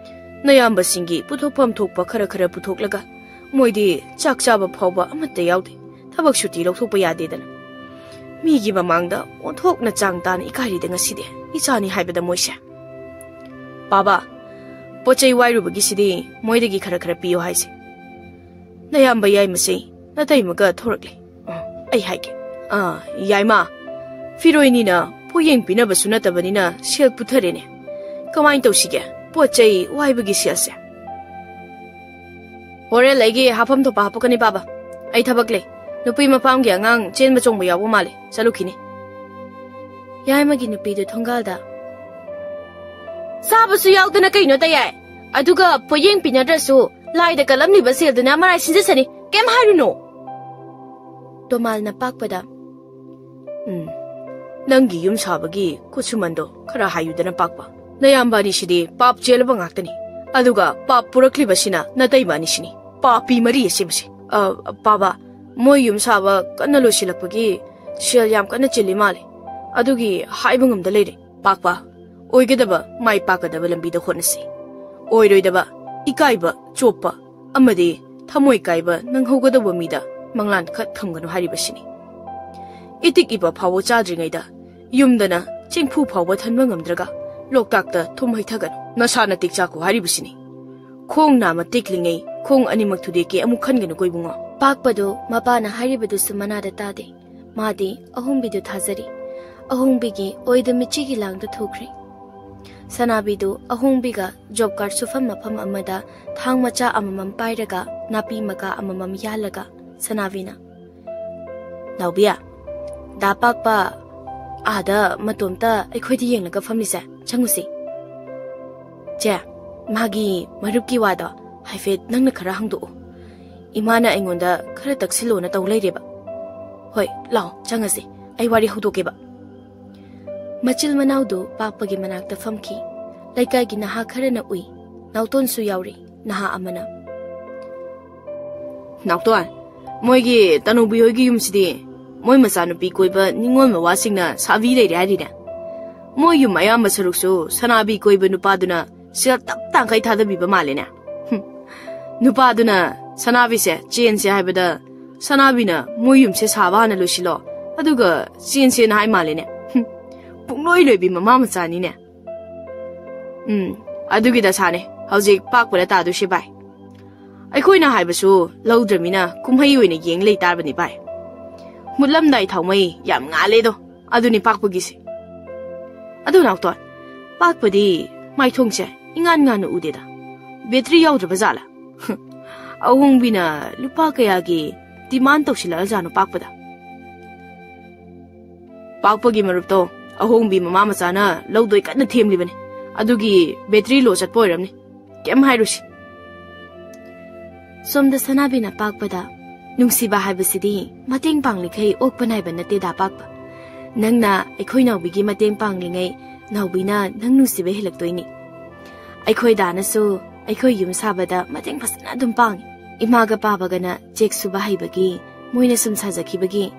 ꯅꯌꯥꯝꯕꯁꯤꯡꯒꯤ ꯄꯨꯊꯣꯛꯐꯝ ꯊꯣꯛꯄ ꯈꯔ ꯈꯔ ꯄꯨꯊꯣꯛꯂꯒ ꯃꯣꯏꯗꯤ ꯆꯥꯛ ꯆꯥꯕ ꯐꯥꯎꯕ ꯑꯃꯠꯇ ꯌꯥꯎꯗꯦ꯫ ꯊꯕꯛ ꯁꯨꯇꯤ ꯂꯧꯊꯣꯛꯄ ꯌꯥꯗꯦꯗꯅ꯫ ꯃꯤꯒꯤ ꯃꯃꯥꯡꯗ ꯑꯣꯟꯊꯣꯛꯅ ꯆꯥꯡ ꯇꯥꯅ ꯏꯀꯥꯏꯔꯤꯗ ꯉꯁꯤꯗꯤ꯫ ꯏꯆꯥꯅꯤ ꯍꯥꯏꯕꯗ ꯃꯣꯏꯁꯦ꯫ ꯄꯥꯕ, ꯄꯣꯠ ꯆꯩ ꯋꯥꯏꯔꯨꯕꯒꯤꯁꯤꯗꯤ ꯃꯣꯏꯗꯒꯤ ꯈꯔ ꯈꯔ ꯄꯤꯌꯣ ꯍꯥꯏꯁꯦ꯫ ꯅꯌꯥꯝꯕ ꯌꯥꯏꯃꯁꯦ ꯅꯇꯩꯃꯒ ꯊꯣꯔꯛꯂꯦ꯫ ꯑ, ꯑꯩ ꯍꯥꯏꯒꯦ꯫ ꯑꯥ, ꯌꯥꯏꯃ, ꯐꯤꯔꯣꯏꯅꯤꯅ ꯄꯣꯌꯦꯡ ꯄꯤꯅꯕꯁꯨ ꯅꯠꯇꯕꯅꯤꯅ ꯁꯦꯜ ꯄꯨꯊꯔꯦꯅꯦ꯫ ꯀꯃꯥꯏꯅ ꯇꯧꯁꯤꯒꯦ? ꯄꯣꯠ ꯆꯩ ꯋꯥꯏꯕꯒꯤ ꯁꯦꯜꯁꯦ?" "ꯍꯣꯔꯦꯟ ꯑꯩꯒꯤ ꯍꯥꯞꯐꯝ ꯊꯣꯛꯄ ꯍꯥꯞꯄꯛꯀꯅꯤ ꯄꯥꯕ꯫ ꯑꯩ ꯊꯕꯛ ꯂꯩ꯫ ꯅꯨꯄꯤ ꯃꯄꯥꯝꯒꯤ ꯑꯉꯥꯡ ꯆꯦꯟꯕ ꯆꯣꯡꯕ ꯌꯥꯎꯕ ꯃꯥꯜꯂꯦ꯫ ꯆꯠꯂꯨꯈꯤꯅꯤ꯫" ꯌꯥꯏꯃꯒꯤ ꯅꯨꯄꯤꯗꯨ ꯊꯣꯡꯒꯥꯜꯗ꯫ "ꯆꯥꯕꯁꯨ ꯌꯥꯎꯗꯅ ꯀꯩꯅꯣ ꯇꯌꯥꯏ? ꯑꯗꯨꯒ ꯄꯣꯌꯦꯡ ꯄꯤꯅꯗ꯭ꯔꯁꯨ ꯂꯥꯏꯗ ꯀꯠꯂꯝꯂꯤꯕ ꯁꯦꯜꯗꯨꯅ ꯃꯔꯥꯏ ꯁꯤꯟꯖꯁꯅꯤ꯫ ꯀꯩꯝ ꯍꯥꯏꯔꯨꯅꯨ꯫" ꯇꯣꯃꯥꯜꯅ ꯄꯥꯛꯄꯗ꯫ "ꯎꯝ, ꯅꯪꯒꯤ ꯌꯨꯝ ꯁꯥꯕꯒꯤ ꯈꯨꯠꯁꯨꯃꯟꯗꯣ ꯈꯔ ꯍꯥꯏꯌꯨꯗꯅ ꯄꯥꯛꯄ꯫ ꯅꯌꯥꯝꯕ ꯑꯅꯤꯁꯤꯗꯤ ꯄꯥꯞ ꯆꯦꯜꯂꯕ ꯉꯥꯛꯇꯅꯤ꯫ ꯑꯗꯨꯒ ꯄꯥꯞ ꯄꯨꯔꯛꯂꯤꯕꯁꯤꯅ ꯅꯇꯩꯃ ꯑꯅꯤꯁꯤꯅꯤ꯫ ꯄꯥꯄꯤ ꯃꯔꯤ ꯑꯁꯤꯃꯁꯦ꯫ ꯑ, ꯄꯥꯕ, ꯃꯣꯏ ꯌꯨꯝ ꯁꯥꯕ ꯀꯟꯅ ꯂꯣꯏꯁꯤꯜꯂꯛꯄꯒꯤ ꯁꯦꯜ ꯌꯥꯝ ꯀꯟꯅ ꯆꯤꯜꯂꯤ ꯃꯥꯜꯂꯦ꯫ ꯑꯗꯨꯒꯤ ꯍꯥꯏꯕ ꯉꯝꯗ ꯂꯩꯔꯦ꯫ ꯄꯥꯛꯄ, ꯑꯣꯏꯒꯗꯕ ꯃꯥꯏ ꯄꯥꯛꯀꯗꯕ ꯂꯝꯕꯤꯗ ꯍꯣꯠꯅꯁꯤ꯫ ꯑꯣꯏꯔꯣꯏꯗꯕ, ꯏꯀꯥꯏꯕ, ꯆꯣꯞꯄ ꯑꯃꯗꯤ ꯊꯃꯣꯏ ꯀꯥꯏꯕ ꯅꯪꯍꯧꯒꯗꯧꯕ ꯃꯤꯗ ꯃꯪꯂꯥꯟ ꯈꯛ ꯊꯝꯒꯅꯨ ꯍꯥꯏꯔꯤꯕꯁꯤꯅꯤ꯫ ꯏꯇꯤꯛ ꯏꯄ ꯐꯥꯎꯕ ꯆꯥꯗ꯭ꯔꯤꯉꯩꯗ ꯌꯨꯝꯗꯅ ꯆꯦꯡꯐꯨ ꯐꯥꯎꯕ ꯊꯟꯕ ꯉꯝꯗ꯭ꯔꯒ ꯂꯣꯛꯇꯥꯛꯇ ꯊꯨꯝ ꯍꯩꯊꯒꯅꯨ꯫ ꯅꯁꯥ ꯅꯇꯤꯛ ꯆꯥꯈꯣ ꯍꯥꯏꯔꯤꯕꯁꯤꯅꯤ꯫ ꯈꯣꯡ ꯅꯥꯝꯃ ꯇꯦꯛꯂꯤꯉꯩ ꯈꯣꯡ ꯑꯅꯤꯃꯛ ꯊꯨꯗꯦꯛꯀꯦ ꯑꯃꯨꯛ ꯈꯟꯒꯅꯨꯀꯣ ꯏꯕꯨꯡꯉꯣ꯫" ꯄꯥꯛꯄꯗꯨ ꯃꯄꯥꯅ ꯍꯥꯏꯔꯤꯕꯗꯨꯁꯨ ꯃꯅꯥꯗ ꯇꯥꯗꯦ꯫ ꯃꯥꯗꯤ ꯑꯍꯣꯡꯕꯤꯗꯨ ꯊꯥꯖꯔꯤ꯫ ꯑꯍꯣꯡꯕꯤꯒꯤ ꯑꯣꯏꯗ ꯃꯤꯆꯤꯒꯤ ꯂꯥꯡꯗꯨ ꯊꯨꯈ꯭ꯔꯦ꯫ ꯁꯅꯥꯕꯤꯗꯨ ꯑꯍꯣꯡꯕꯤꯒ ꯖꯣꯕ ꯀꯥꯔꯗ ꯁꯨꯐꯝ ꯃꯐꯝ ꯑꯃꯗ ꯊꯥꯡ ꯃꯆꯥ ꯑꯃꯃꯝ ꯄꯥꯏꯔꯒ ꯅꯥꯄꯤ ꯃꯀꯥ ꯑꯃꯃꯝ ꯌꯥꯜꯂꯒ ꯁꯅꯥꯕꯤꯅ, "ꯅꯥꯎꯕꯤ, ꯗꯥ ꯄꯥꯛꯄ ꯑꯥꯗ ꯃꯇꯣꯝꯇ ꯑꯩꯈꯣꯏꯗ ꯌꯦꯡꯂꯒ ꯐꯝꯂꯤꯁꯦ, ꯆꯪꯉꯨꯁꯤ꯫" "ꯆꯦ, ꯃꯥꯒꯤ ꯃꯔꯨꯞꯀꯤ ꯋꯥꯗꯣ ꯍꯥꯏꯐꯦꯠ ꯅꯪꯅ ꯈꯔ ꯍꯪꯗꯣꯛꯎ꯫ ꯏꯃꯥꯅ ꯑꯩꯉꯣꯟꯗ ꯈꯔ ꯇꯛꯁꯤꯜꯂꯣꯅ ꯇꯧ ꯂꯩꯔꯦꯕ꯫" ꯍꯣꯏ, ꯂꯥꯛꯑꯣ, ꯆꯪꯉꯁꯤ꯫ ꯑꯩ ꯋꯥꯔꯤ ꯍꯧꯗꯣꯛꯀꯦꯕ꯫ ꯃꯆꯤꯜ ꯃꯅꯥꯎꯗꯨ ꯄꯥꯛꯄꯒꯤ ꯃꯅꯥꯛꯇ ꯐꯝꯈꯤ꯫ ꯂꯩꯀꯥꯏꯒꯤ ꯅꯍꯥ ꯈꯔꯅ ꯎꯏ꯫ ꯅꯥꯎꯇꯣꯟꯁꯨ ꯌꯥꯎꯔꯤ, ꯅꯍꯥ ꯑꯃꯅ꯫ "ꯅꯥꯎꯇꯣꯟ, ꯃꯣꯏꯒꯤ ꯇꯅꯨꯕꯤ ꯍꯣꯏꯒꯤ ꯌꯨꯝꯁꯤꯗꯤ ꯃꯣꯏ ꯃꯆꯥꯅꯨꯄꯤ ꯀꯣꯏꯕ ꯅꯤꯉꯣꯜ ꯃꯋꯥꯁꯤꯡꯅ ꯁꯥꯕꯤ ꯂꯩꯔꯦ ꯍꯥꯏꯔꯤꯅꯦ꯫ ꯃꯣꯏ ꯌꯨꯝ ꯑꯌꯥꯝꯕ ꯁꯔꯨꯛꯁꯨ ꯁꯅꯥꯕꯤ ꯀꯣꯏꯕ ꯅꯨꯄꯥꯗꯨꯅ ꯁꯦꯜ ꯇꯞ ꯇꯥꯡꯈꯩ ꯊꯥꯗꯕꯤꯕ ꯃꯥꯜꯂꯦꯅꯦ꯫ ꯍꯨꯝ, ꯅꯨꯄꯥꯗꯨꯅ ꯁꯅꯥꯕꯤꯁꯦ ꯆꯦꯟꯁꯦ ꯍꯥꯏꯕꯗ ꯁꯅꯥꯕꯤꯅ ꯃꯣꯏ ꯌꯨꯝꯁꯦ ꯁꯥꯕ ꯍꯥꯟꯅ ꯂꯣꯏꯁꯤꯜꯂꯣ, ꯑꯗꯨꯒ ꯆꯦꯟꯁꯦꯅ ꯍꯥꯏ ꯃꯥꯜꯂꯦꯅꯦ꯫ ꯍꯨꯝ, ꯄꯨꯡꯂꯣꯏ ꯂꯣꯏꯕꯤ ꯃꯃꯥ ꯃꯆꯥꯅꯤꯅꯦ꯫ ꯎꯝ, ꯑꯗꯨꯒꯤ ꯗꯁꯥꯅꯦ ꯍꯧꯖꯤꯛ ꯄꯥꯛꯄꯗ ꯇꯥꯗꯣꯏꯁꯦ ꯚꯥꯏ꯫ ꯑꯩꯈꯣꯏꯅ ꯍꯥꯏꯕꯁꯨ ꯂꯧꯗ꯭ꯔꯃꯤꯅ ꯀꯨꯝꯍꯩ ꯑꯣꯏꯅ ꯌꯦꯡ ꯂꯩ ꯇꯥꯔꯕꯅꯤ ꯚꯥꯏ꯫ ꯃꯨꯠꯂꯝꯗꯥꯏ ꯊꯥꯎꯃꯩ ꯌꯥꯝ ꯉꯥꯜꯂꯦꯗꯣ, ꯑꯗꯨꯅꯤ ꯄꯥꯛꯄꯒꯤꯁꯦ꯫ ꯑꯗꯨ ꯅꯥꯎꯇꯣꯟ, ꯄꯥꯛꯄꯗꯤ ꯃꯥꯏꯊꯣꯡꯁꯦ ꯏꯉꯥꯟ ꯉꯥꯟꯅ ꯎꯗꯦꯗ꯫ ꯕꯦꯇ꯭ꯔꯤ ꯌꯥꯎꯗ꯭ꯔꯕ ꯖꯥꯠꯂꯥ? ꯑꯍꯣꯡꯕꯤꯅ ꯂꯨꯄꯥ ꯀꯌꯥꯒꯤ ꯗꯤꯃꯥꯟ ꯇꯧꯁꯤꯜꯂꯛꯑꯖꯥꯠꯅꯣ ꯄꯥꯛꯄꯗ? ꯄꯥꯛꯄꯒꯤ ꯃꯔꯨꯞꯇꯣ ꯑꯍꯣꯡꯕꯤ ꯃꯃꯥ ꯃꯆꯥꯅ ꯂꯧꯗꯣꯏ ꯀꯟꯅ ꯊꯦꯝꯂꯤꯕꯅꯤ꯫ ꯑꯗꯨꯒꯤ ꯕꯦꯇ꯭ꯔꯤ ꯂꯣ ꯆꯠꯄ ꯑꯣꯏꯔꯝꯅꯤ꯫ ꯀꯩꯝ ꯍꯥꯏꯔꯨꯁꯤ꯫ ꯁꯣꯝꯗ ꯁꯅꯥꯕꯤꯅ ꯄꯥꯛꯄꯗ, "ꯅꯨꯡꯁꯤꯕ ꯍꯥꯏꯕꯁꯤꯗꯤ ꯃꯇꯦꯡ ꯄꯥꯡꯂꯤꯈꯩ ꯑꯣꯛꯄ ꯅꯥꯏꯕ ꯅꯠꯇꯦꯗ ꯄꯥꯛꯄ꯫ ꯅꯪꯅ ꯑꯩꯈꯣꯏ ꯅꯥꯎꯕꯤꯒꯤ ꯃꯇꯦꯡ ꯄꯥꯡꯂꯤꯉꯩ ꯅꯥꯎꯕꯤꯅ ꯅꯪ ꯅꯨꯡꯁꯤꯕ ꯍꯦꯜꯂꯛꯇꯣꯏꯅꯤ꯫ ꯑꯩꯈꯣꯏ ꯗꯥꯅꯁꯨ ꯑꯩꯈꯣꯏ ꯌꯨꯝ ꯁꯥꯕꯗ ꯃꯇꯦꯡ ꯐꯖꯅ ꯑꯗꯨꯝ ꯄꯥꯡꯉꯤ꯫ ꯏꯃꯥꯒ ꯄꯥꯕꯒꯅ ꯆꯦꯛ ꯁꯨꯕ ꯍꯩꯕꯒꯤ, ꯃꯣꯏꯅ ꯁꯨꯝ ꯁꯥꯖꯈꯤꯕꯒꯤ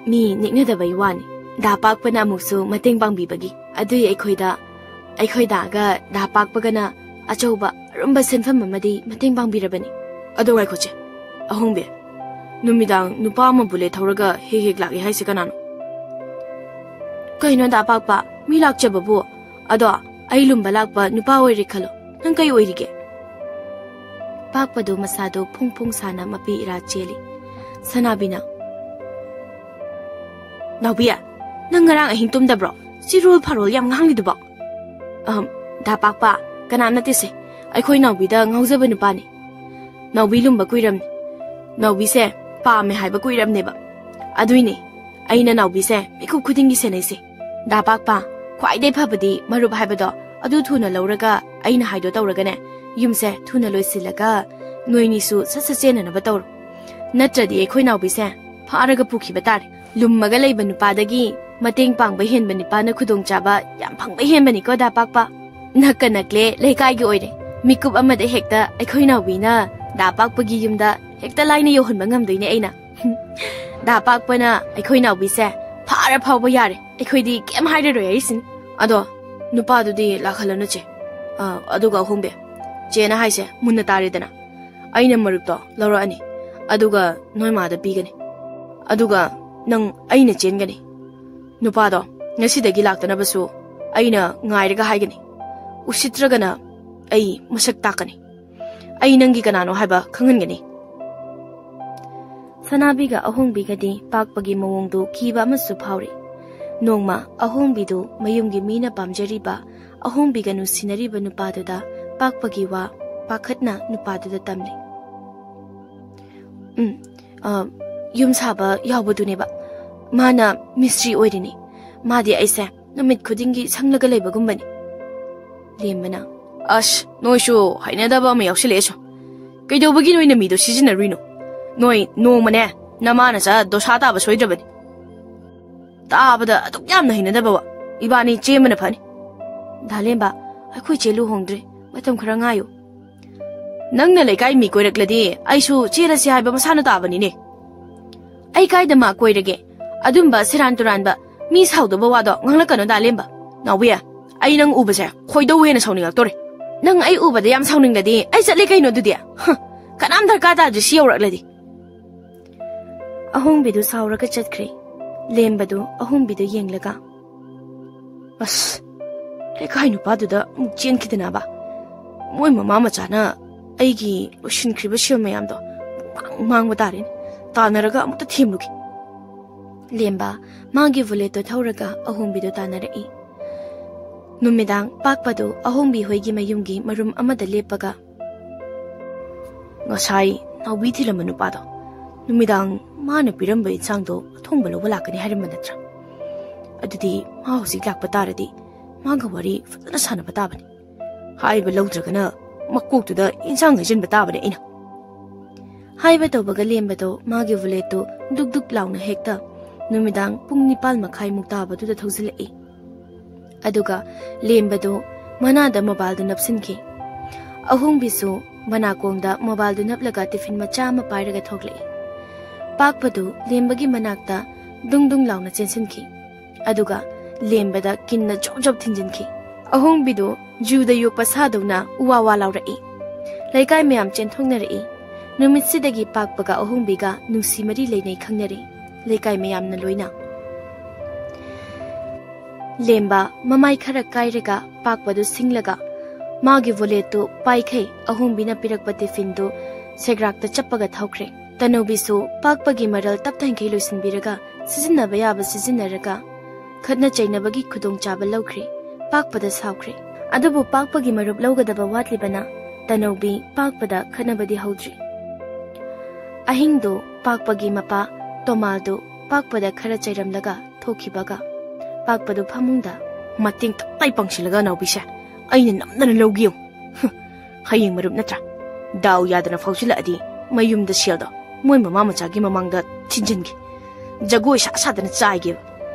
ꯃꯤ ꯅꯦꯛꯅꯗꯕꯩ ꯋꯥꯅꯤ꯫ ꯗꯥ ꯄꯥꯛꯄꯅ ꯑꯃꯨꯛꯁꯨ ꯃꯇꯦꯡ ꯄꯥꯡꯕꯤꯕꯒꯤ꯫ ꯑꯗꯨꯏ ꯑꯩꯈꯣꯏꯗ, ꯑꯩꯈꯣꯏ ꯗꯥꯒ ꯗꯥ ꯄꯥꯛꯄꯒꯅ ꯑꯆꯧꯕ ꯑꯔꯨꯝꯕ ꯁꯦꯟꯐꯝ ꯑꯃꯗꯤ ꯃꯇꯦꯡ ꯄꯥꯡꯕꯤꯔꯕꯅꯤ꯫" ꯑꯗꯣ ꯉꯥꯏꯈꯣ ꯆꯦ, ꯑꯍꯣꯡꯕꯤ, ꯅꯨꯃꯤꯗꯥꯡ ꯅꯨꯄꯥ ꯑꯃ ꯕꯨꯂꯦꯠ ꯊꯧꯔꯒ ꯍꯦꯛ ꯍꯦꯛ ꯂꯥꯛꯏ ꯍꯥꯏꯁꯦ ꯀꯅꯥꯅꯣ? ꯀꯩꯅꯣ ꯗꯥ ꯄꯥꯛꯄ, ꯃꯤ ꯂꯥꯛꯆꯕꯕꯨ? ꯑꯗꯣ ꯑꯩ ꯂꯨꯝꯕ ꯂꯥꯛꯄ ꯅꯨꯄꯥ ꯑꯣꯏꯔꯦ ꯈꯜꯂꯣ, ꯅꯪ ꯀꯩ ꯑꯣꯏꯔꯤꯒꯦ? ꯄꯥꯛꯄꯗꯣ ꯃꯁꯥꯗꯣ ꯐꯣꯡ ꯐꯣꯡ ꯁꯥꯅ ꯃꯄꯤ ꯏꯔꯥ ꯆꯦꯜꯂꯤ꯫ ꯁꯅꯥꯕꯤꯅ, "ꯅꯥꯎꯕꯤ, ꯅꯪ ꯉꯔꯥꯡ ꯑꯍꯤꯡ ꯇꯨꯝꯗꯕ꯭ꯔꯣ? ꯆꯤꯔꯣꯜ ꯐꯥꯔꯣꯜ ꯌꯥꯝ ꯉꯥꯡꯂꯤꯗꯨꯕꯣ?" "ꯑꯍꯝ, ꯗꯥ ꯄꯥꯛꯄ, ꯀꯅꯥ ꯅꯠꯇꯦꯁꯦ, ꯑꯩꯈꯣꯏ ꯅꯥꯎꯕꯤꯗ ꯉꯥꯎꯖꯕ ꯅꯨꯄꯥꯅꯤ꯫ ꯅꯥꯎꯕꯤ ꯂꯨꯝꯕ ꯀꯨꯏꯔꯝꯅꯤ꯫ ꯅꯥꯎꯕꯤꯁꯦ ꯄꯥꯝꯃꯦ ꯍꯥꯏꯕ ꯀꯨꯏꯔꯝꯅꯦꯕ꯫ ꯑꯗꯨꯏꯅꯦ ꯑꯩꯅ ꯅꯥꯎꯕꯤꯁꯦ ꯃꯤꯀꯨꯞ ꯈꯨꯗꯤꯡꯒꯤ ꯁꯦꯟꯅꯩꯁꯦ꯫ ꯗꯥ ꯄꯥꯛꯄ, ꯈ꯭ꯋꯥꯏꯗꯩ ꯐꯕꯗꯤ ꯃꯔꯨꯞ ꯍꯥꯏꯕꯗꯣ ꯑꯗꯨ ꯊꯨꯅ ꯂꯧꯔꯒ ꯑꯩꯅ ꯍꯥꯏꯗꯣ ꯇꯧꯔꯒꯅꯦ, ꯌꯨꯝꯁꯦ ꯊꯨꯅ ꯂꯣꯏꯁꯤꯜꯂꯒ ꯅꯣꯏꯅꯤꯁꯨ ꯁꯠ ꯁꯠ ꯆꯦꯟꯅꯅꯕ ꯇꯧꯔꯣ꯫ ꯅꯠꯇ꯭ꯔꯗꯤ ꯑꯩꯈꯣꯏ ꯅꯥꯎꯕꯤꯁꯦ ꯐꯥꯔꯒ ꯄꯨꯈꯤꯕ ꯇꯥꯔꯦ꯫ ꯂꯨꯝꯃꯒ ꯂꯩꯕ ꯅꯨꯄꯥꯗꯒꯤ ꯃꯇꯦꯡ ꯄꯥꯡꯕ ꯍꯦꯟꯕ ꯅꯨꯄꯥꯅ ꯈꯨꯗꯣꯡꯆꯥꯕ ꯌꯥꯝ ꯐꯪꯕ ꯍꯦꯟꯕꯅꯤꯀꯣ, ꯗꯥ ꯄꯥꯛꯄ꯫ ꯅꯛꯀ ꯅꯛꯂꯦ, ꯂꯩꯀꯥꯏꯒꯤ ꯑꯣꯏꯔꯦ꯫ ꯃꯤꯀꯨꯞ ꯑꯃꯗ ꯍꯦꯛꯇ ꯑꯩꯈꯣꯏ ꯅꯥꯎꯕꯤꯅ ꯗꯥ ꯄꯥꯛꯄꯒꯤ ꯌꯨꯝꯗ ꯍꯦꯛꯇ ꯂꯥꯏꯅ ꯌꯧꯍꯟꯕ ꯉꯝꯗꯣꯏꯅꯦ ꯑꯩꯅ꯫ ꯗꯥ ꯄꯥꯛꯄꯅ ꯑꯩꯈꯣꯏ ꯅꯥꯎꯕꯤꯁꯦ ꯐꯥꯔ ꯐꯥꯎꯕ ꯌꯥꯔꯦ, ꯑꯩꯈꯣꯏꯗꯤ ꯀꯩꯝ ꯍꯥꯏꯔꯔꯣꯏ ꯍꯥꯏꯔꯤꯁꯤꯅꯤ꯫ ꯑꯗꯣ ꯅꯨꯄꯥꯗꯨꯗꯤ ꯂꯥꯛꯍꯜꯂꯅꯨ ꯆꯦ꯫ ꯑ, ꯑꯗꯨꯒ ꯑꯍꯣꯡꯕꯤ, ꯆꯦꯅ ꯍꯥꯏꯁꯦ ꯃꯨꯟꯅ ꯇꯥꯔꯦꯗꯅ꯫ ꯑꯩꯅ ꯃꯔꯨꯞꯇꯣ ꯂꯧꯔꯛꯑꯅꯤ, ꯑꯗꯨꯒ ꯅꯣꯏ ꯃꯥꯗ ꯄꯤꯒꯅꯤ꯫ ꯑꯗꯨꯒ ꯅꯪ ꯑꯩꯅ ꯆꯦꯟꯒꯅꯤ꯫ ꯅꯨꯄꯥꯗꯣ ꯉꯁꯤꯗꯒꯤ ꯂꯥꯛꯇꯅꯕꯁꯨ ꯑꯩꯅ ꯉꯥꯏꯔꯒ ꯍꯥꯏꯒꯅꯤ꯫ ꯎꯁꯤꯠꯇ꯭ꯔꯒꯅ ꯑꯩ ꯃꯁꯛ ꯇꯥꯛꯀꯅꯤ꯫ ꯑꯩ ꯅꯪꯒꯤ ꯀꯅꯥꯅꯣ ꯍꯥꯏꯕ ꯈꯪꯍꯟꯒꯅꯤ꯫ ꯁꯅꯥꯕꯤꯒ ꯑꯍꯣꯡꯕꯤꯒꯗꯤ ꯄꯥꯛꯄꯒꯤ ꯃꯑꯣꯡꯗꯨ ꯀꯤꯕ ꯑꯃꯁꯨ ꯐꯥꯎꯔꯤ꯫ ꯅꯣꯡꯃ ꯑꯍꯣꯡꯕꯤꯗꯨ ꯃꯌꯨꯝꯒꯤ ꯃꯤꯅ ꯄꯥꯝꯖꯔꯤꯕ, ꯑꯍꯣꯡꯕꯤꯒ ꯅꯨꯡꯁꯤꯅꯔꯤꯕ ꯅꯨꯄꯥꯗꯨꯗ ꯄꯥꯛꯄꯒꯤ ꯋꯥ ꯄꯥꯈꯠꯅ ꯅꯨꯄꯥꯗꯨꯗ ꯇꯝꯂꯤ꯫ "ꯎꯝ, ꯑ, ꯌꯨꯝ ꯁꯥꯕ ꯌꯥꯎꯕꯗꯨꯅꯦꯕ꯫ ꯃꯥꯅ ꯃꯤꯁꯇ꯭ꯔꯤ ꯑꯣꯏꯔꯤꯅꯤ꯫ ꯃꯥꯗꯤ ꯑꯩꯁꯦ ꯅꯨꯃꯤꯠ ꯈꯨꯗꯤꯡꯒꯤ ꯁꯪꯂꯒ ꯂꯩꯕꯒꯨꯝꯕꯅꯤ꯫" ꯂꯦꯝꯕꯅ, "ꯑꯁ, ꯅꯣꯏꯁꯨ ꯍꯩꯅꯗꯕ ꯑꯃ ꯌꯥꯎꯁꯤꯜꯂꯛꯑꯦ ꯁꯨꯝ꯫ ꯀꯩꯗꯧꯕꯒꯤ ꯅꯣꯏꯅ ꯃꯤꯗꯣ ꯁꯤꯖꯤꯟꯅꯔꯨꯏꯅꯣ? ꯅꯣꯏ ꯅꯣꯡꯃꯅꯦ ꯅꯃꯥ ꯅꯆꯥ ꯗꯣꯁꯥ ꯇꯥꯕ ꯁꯣꯏꯗ꯭ꯔꯕꯅꯤ꯫ ꯇꯥꯕꯗ ꯑꯗꯨꯛ ꯌꯥꯝꯅ ꯍꯩꯅꯗꯕ ꯋꯥ꯫ ꯏꯕꯥꯅꯤ ꯆꯦꯟꯕꯅ ꯐꯅꯤ꯫" "ꯗꯥ ꯂꯦꯝꯕ, ꯑꯩꯈꯣꯏ ꯆꯦ ꯂꯨꯍꯣꯡꯗ꯭ꯔꯤ꯫ ꯃꯇꯝ ꯈꯔ ꯉꯥꯏꯌꯨ꯫" "ꯅꯪꯅ ꯂꯩꯀꯥꯏ ꯃꯤ ꯀꯣꯏꯔꯛꯂꯗꯤ ꯑꯩꯁꯨ ꯆꯦꯜꯂꯁꯤ ꯍꯥꯏꯕ ꯃꯁꯥꯅ ꯇꯥꯕꯅꯤꯅꯦ꯫" "ꯑꯩ ꯀꯥꯏꯗ ꯃꯥ ꯀꯣꯏꯔꯒꯦ? ꯑꯗꯨꯝꯕ ꯁꯦꯔꯥꯟ ꯇꯨꯔꯥꯟꯕ, ꯃꯤ ꯁꯥꯎꯗꯧꯕ ꯋꯥꯗꯣ ꯉꯥꯡꯂꯛꯀꯅꯨ ꯗꯥ ꯂꯦꯝꯕ꯫" "ꯅꯥꯎꯕꯤ, ꯑꯩ ꯅꯪ ꯎꯕꯁꯦ ꯈꯣꯏꯗꯧ ꯍꯦꯟꯅ ꯁꯥꯎꯅꯤꯡꯉꯛꯇꯣꯔꯦ꯫ ꯅꯪ ꯑꯩ ꯎꯕꯗ ꯌꯥꯝ ꯁꯥꯎꯅꯤꯡꯂꯗꯤ ꯑꯩ ꯆꯠꯂꯦ ꯀꯩꯅꯣ ꯑꯗꯨꯗꯤ꯫ ꯍ, ꯀꯅꯥꯝ ꯗꯔꯀꯥꯔ ꯇꯥꯗ꯭ꯔꯦ ꯁꯤ ꯌꯧꯔꯛꯂꯗꯤ꯫" ꯑꯍꯣꯡꯕꯤꯗꯨ ꯁꯥꯎꯔꯒ ꯆꯠꯈ꯭ꯔꯦ꯫ ꯂꯦꯝꯕꯗꯨ ꯑꯍꯣꯡꯕꯤꯗꯨ ꯌꯦꯡꯂꯒ, "ꯑꯁ, ꯂꯩꯀꯥꯏ ꯅꯨꯄꯥꯗꯨꯗ ꯑꯃꯨꯛ ꯆꯦꯟꯈꯤꯗꯅꯕ꯫ ꯃꯣꯏ ꯃꯃꯥ ꯃꯆꯥꯅ ꯑꯩꯒꯤ ꯂꯣꯏꯁꯤꯟꯈ꯭ꯔꯤꯕ ꯁꯦꯜ ꯃꯌꯥꯝꯗꯣ ꯄꯨꯡꯃꯥꯡ ꯃꯥꯡꯕ ꯇꯥꯔꯦꯅꯦ꯫ ꯇꯥꯟꯅꯔꯒ ꯑꯃꯨꯛꯇ ꯊꯦꯝꯂꯨꯒꯦ꯫" ꯂꯦꯝꯕ ꯃꯥꯒꯤ ꯕꯨꯂꯦꯠꯇꯣ ꯊꯧꯔꯒ ꯑꯍꯣꯡꯕꯤꯗꯣ ꯇꯥꯟꯅꯔꯛꯏ꯫ ꯅꯨꯃꯤꯗꯥꯡ ꯄꯥꯛꯄꯗꯨ ꯑꯍꯣꯡꯕꯤ ꯍꯣꯏꯒꯤ ꯃꯌꯨꯝꯒꯤ ꯃꯔꯨꯝ ꯑꯃꯗ ꯂꯦꯞꯄꯒ, "ꯉꯁꯥꯏ ꯅꯥꯎꯕꯤ ꯊꯤꯜꯂꯝꯕ ꯅꯨꯄꯥꯗꯣ ꯅꯨꯃꯤꯗꯥꯡ ꯃꯥꯅ ꯄꯤꯔꯝꯕ ꯏꯟꯁꯥꯡꯗꯣ ꯑꯊꯣꯡꯕ ꯂꯧꯕ ꯂꯥꯛꯀꯅꯤ ꯍꯥꯏꯔꯝꯕ ꯅꯠꯇ꯭ꯔꯥ? ꯑꯗꯨꯗꯤ ꯃꯥ ꯍꯧꯖꯤꯛ ꯂꯥꯛꯄ ꯇꯥꯔꯗꯤ ꯃꯥꯒ ꯋꯥꯔꯤ ꯐꯖꯅ ꯁꯥꯟꯅꯕ ꯇꯥꯕꯅꯤ꯫ ꯍꯥꯏꯕ ꯂꯧꯗ꯭ꯔꯒꯅ ꯃꯀꯣꯛꯇꯨꯗ ꯏꯟꯁꯥꯡ ꯍꯩꯖꯤꯟꯕ ꯇꯥꯕꯅꯤ ꯑꯩꯅ꯫" ꯍꯥꯏꯕ ꯇꯧꯕꯒ ꯂꯦꯝꯕꯗꯣ ꯃꯥꯒꯤ ꯋꯥꯂꯦꯠꯇꯨ ꯗꯨꯛ ꯗꯨꯛ ꯂꯥꯎꯅ ꯍꯦꯛꯇ ꯅꯨꯃꯤꯗꯥꯡ ꯄꯨꯡ ꯅꯤꯄꯥꯜ ꯃꯈꯥꯏ ꯃꯨꯛ ꯇꯥꯕꯗꯨꯗ ꯊꯧꯖꯤꯜꯂꯛꯏ꯫ ꯑꯗꯨꯒ ꯂꯦꯝꯕꯗꯨ ꯃꯅꯥꯗ ꯃꯣꯕꯥꯏꯜꯗꯨ ꯅꯞꯁꯤꯟꯈꯤ꯫ ꯑꯍꯣꯡꯕꯤꯁꯨ ꯃꯅꯥꯀꯣꯡꯗ ꯃꯣꯕꯥꯏꯜꯗꯨ ꯅꯞꯂꯒ ꯇꯤꯐꯤꯟ ꯃꯆꯥ ꯑꯃ ꯄꯥꯏꯔꯒ ꯊꯣꯛꯂꯛꯏ꯫ ꯄꯥꯛꯄꯗꯨ ꯂꯦꯝꯕꯒꯤ ꯃꯅꯥꯛꯇ ꯗꯨꯡ ꯗꯨꯡ ꯂꯥꯎꯅ ꯆꯦꯟꯁꯤꯟꯈꯤ꯫ ꯑꯗꯨꯒ ꯂꯦꯝꯕꯗ ꯀꯤꯟꯅ ꯖꯣꯞ ꯖꯣꯞ ꯊꯤꯟꯖꯤꯟꯈꯤ꯫ ꯑꯍꯣꯡꯕꯤꯗꯨ ꯖꯨꯗ ꯌꯣꯛꯄ ꯁꯥꯗꯧꯅ ꯎꯋꯥ ꯋꯥ ꯂꯥꯎꯔꯛꯏ꯫ ꯂꯩꯀꯥꯏ ꯃꯌꯥꯝ ꯆꯦꯟꯊꯣꯛꯅꯔꯛꯏ꯫ ꯅꯨꯃꯤꯠꯁꯤꯗꯒꯤ ꯄꯥꯛꯄꯒ ꯑꯍꯣꯡꯕꯤꯒ ꯅꯨꯡꯁꯤ ꯃꯔꯤ ꯂꯩꯅꯩ ꯈꯪꯅꯔꯦ, ꯂꯩꯀꯥꯏ ꯃꯌꯥꯝꯅ ꯂꯣꯏꯅ꯫ ꯂꯦꯝꯕ ꯃꯃꯥꯏ ꯈꯔ ꯀꯥꯏꯔꯒ ꯄꯥꯛꯄꯗꯨ ꯁꯤꯡꯂꯒ ꯃꯥꯒꯤ ꯋꯥꯂꯦꯠꯇꯨ ꯄꯥꯏꯈꯩ ꯑꯍꯣꯡꯕꯤꯅ ꯄꯤꯔꯛꯄ ꯇꯤꯐꯤꯟꯗꯨ ꯁꯦꯒ꯭ꯔꯥꯛꯇ ꯆꯞꯄꯒ ꯊꯧꯈ꯭ꯔꯦ꯫ ꯇꯅꯧꯕꯤꯁꯨ ꯄꯥꯛꯄꯒꯤ ꯃꯔꯜ ꯇꯞꯊꯥꯏꯈꯩ ꯂꯣꯏꯁꯤꯟꯕꯤꯔꯒ ꯁꯤꯖꯤꯟꯅꯕ ꯌꯥꯕ ꯁꯤꯖꯤꯟꯅꯔꯒ ꯈꯠꯅ ꯆꯩꯅꯕꯒꯤ ꯈꯨꯗꯣꯡꯆꯥꯕ ꯂꯧꯈ꯭ꯔꯦ꯫ ꯄꯥꯛꯄꯗ ꯁꯥꯎꯈ꯭ꯔꯦ꯫ ꯑꯗꯨꯕꯨ ꯄꯥꯛꯄꯒꯤ ꯃꯔꯨꯞ ꯂꯧꯒꯗꯕ ꯋꯥꯠꯂꯤꯕꯅ ꯇꯅꯧꯕꯤ ꯄꯥꯛꯄꯗ ꯈꯠꯅꯕꯗꯤ ꯍꯧꯗ꯭ꯔꯤ꯫ ꯑꯍꯤꯡꯗꯨ ꯄꯥꯛꯄꯒꯤ ꯃꯄꯥ ꯇꯣꯃꯥꯜꯗꯨ ꯄꯥꯛꯄꯗ ꯈꯔ ꯆꯩꯔꯝꯂꯒ ꯊꯣꯛꯈꯤꯕꯒ ꯄꯥꯛꯄꯗꯨ ꯐꯃꯨꯡꯗ "ꯃꯇꯦꯡ ꯇꯞꯇꯥꯏ ꯄꯥꯡꯁꯤꯜꯂꯒ ꯅꯥꯎꯕꯤꯁꯦ ꯑꯩꯅ ꯅꯝꯗꯅ ꯂꯧꯒꯦ ꯌꯦꯡꯉꯨ꯫ ꯍꯌꯦꯡ ꯃꯔꯨꯞ ꯅꯠꯇ꯭ꯔꯥ? ꯗꯥꯎ ꯌꯥꯗꯅ ꯐꯥꯎꯁꯤꯜꯂꯛꯑꯗꯤ ꯃꯌꯨꯝꯗ ꯁꯦꯜꯗꯣ ꯃꯣꯏ ꯃꯃꯥ ꯃꯆꯥꯒꯤ ꯃꯃꯥꯡꯗ ꯊꯤꯟꯖꯤꯟꯒꯦ꯫ ꯖꯒꯣꯏ ꯁꯥ ꯁꯥꯗꯅ ꯆꯥꯏꯒꯦꯕ꯫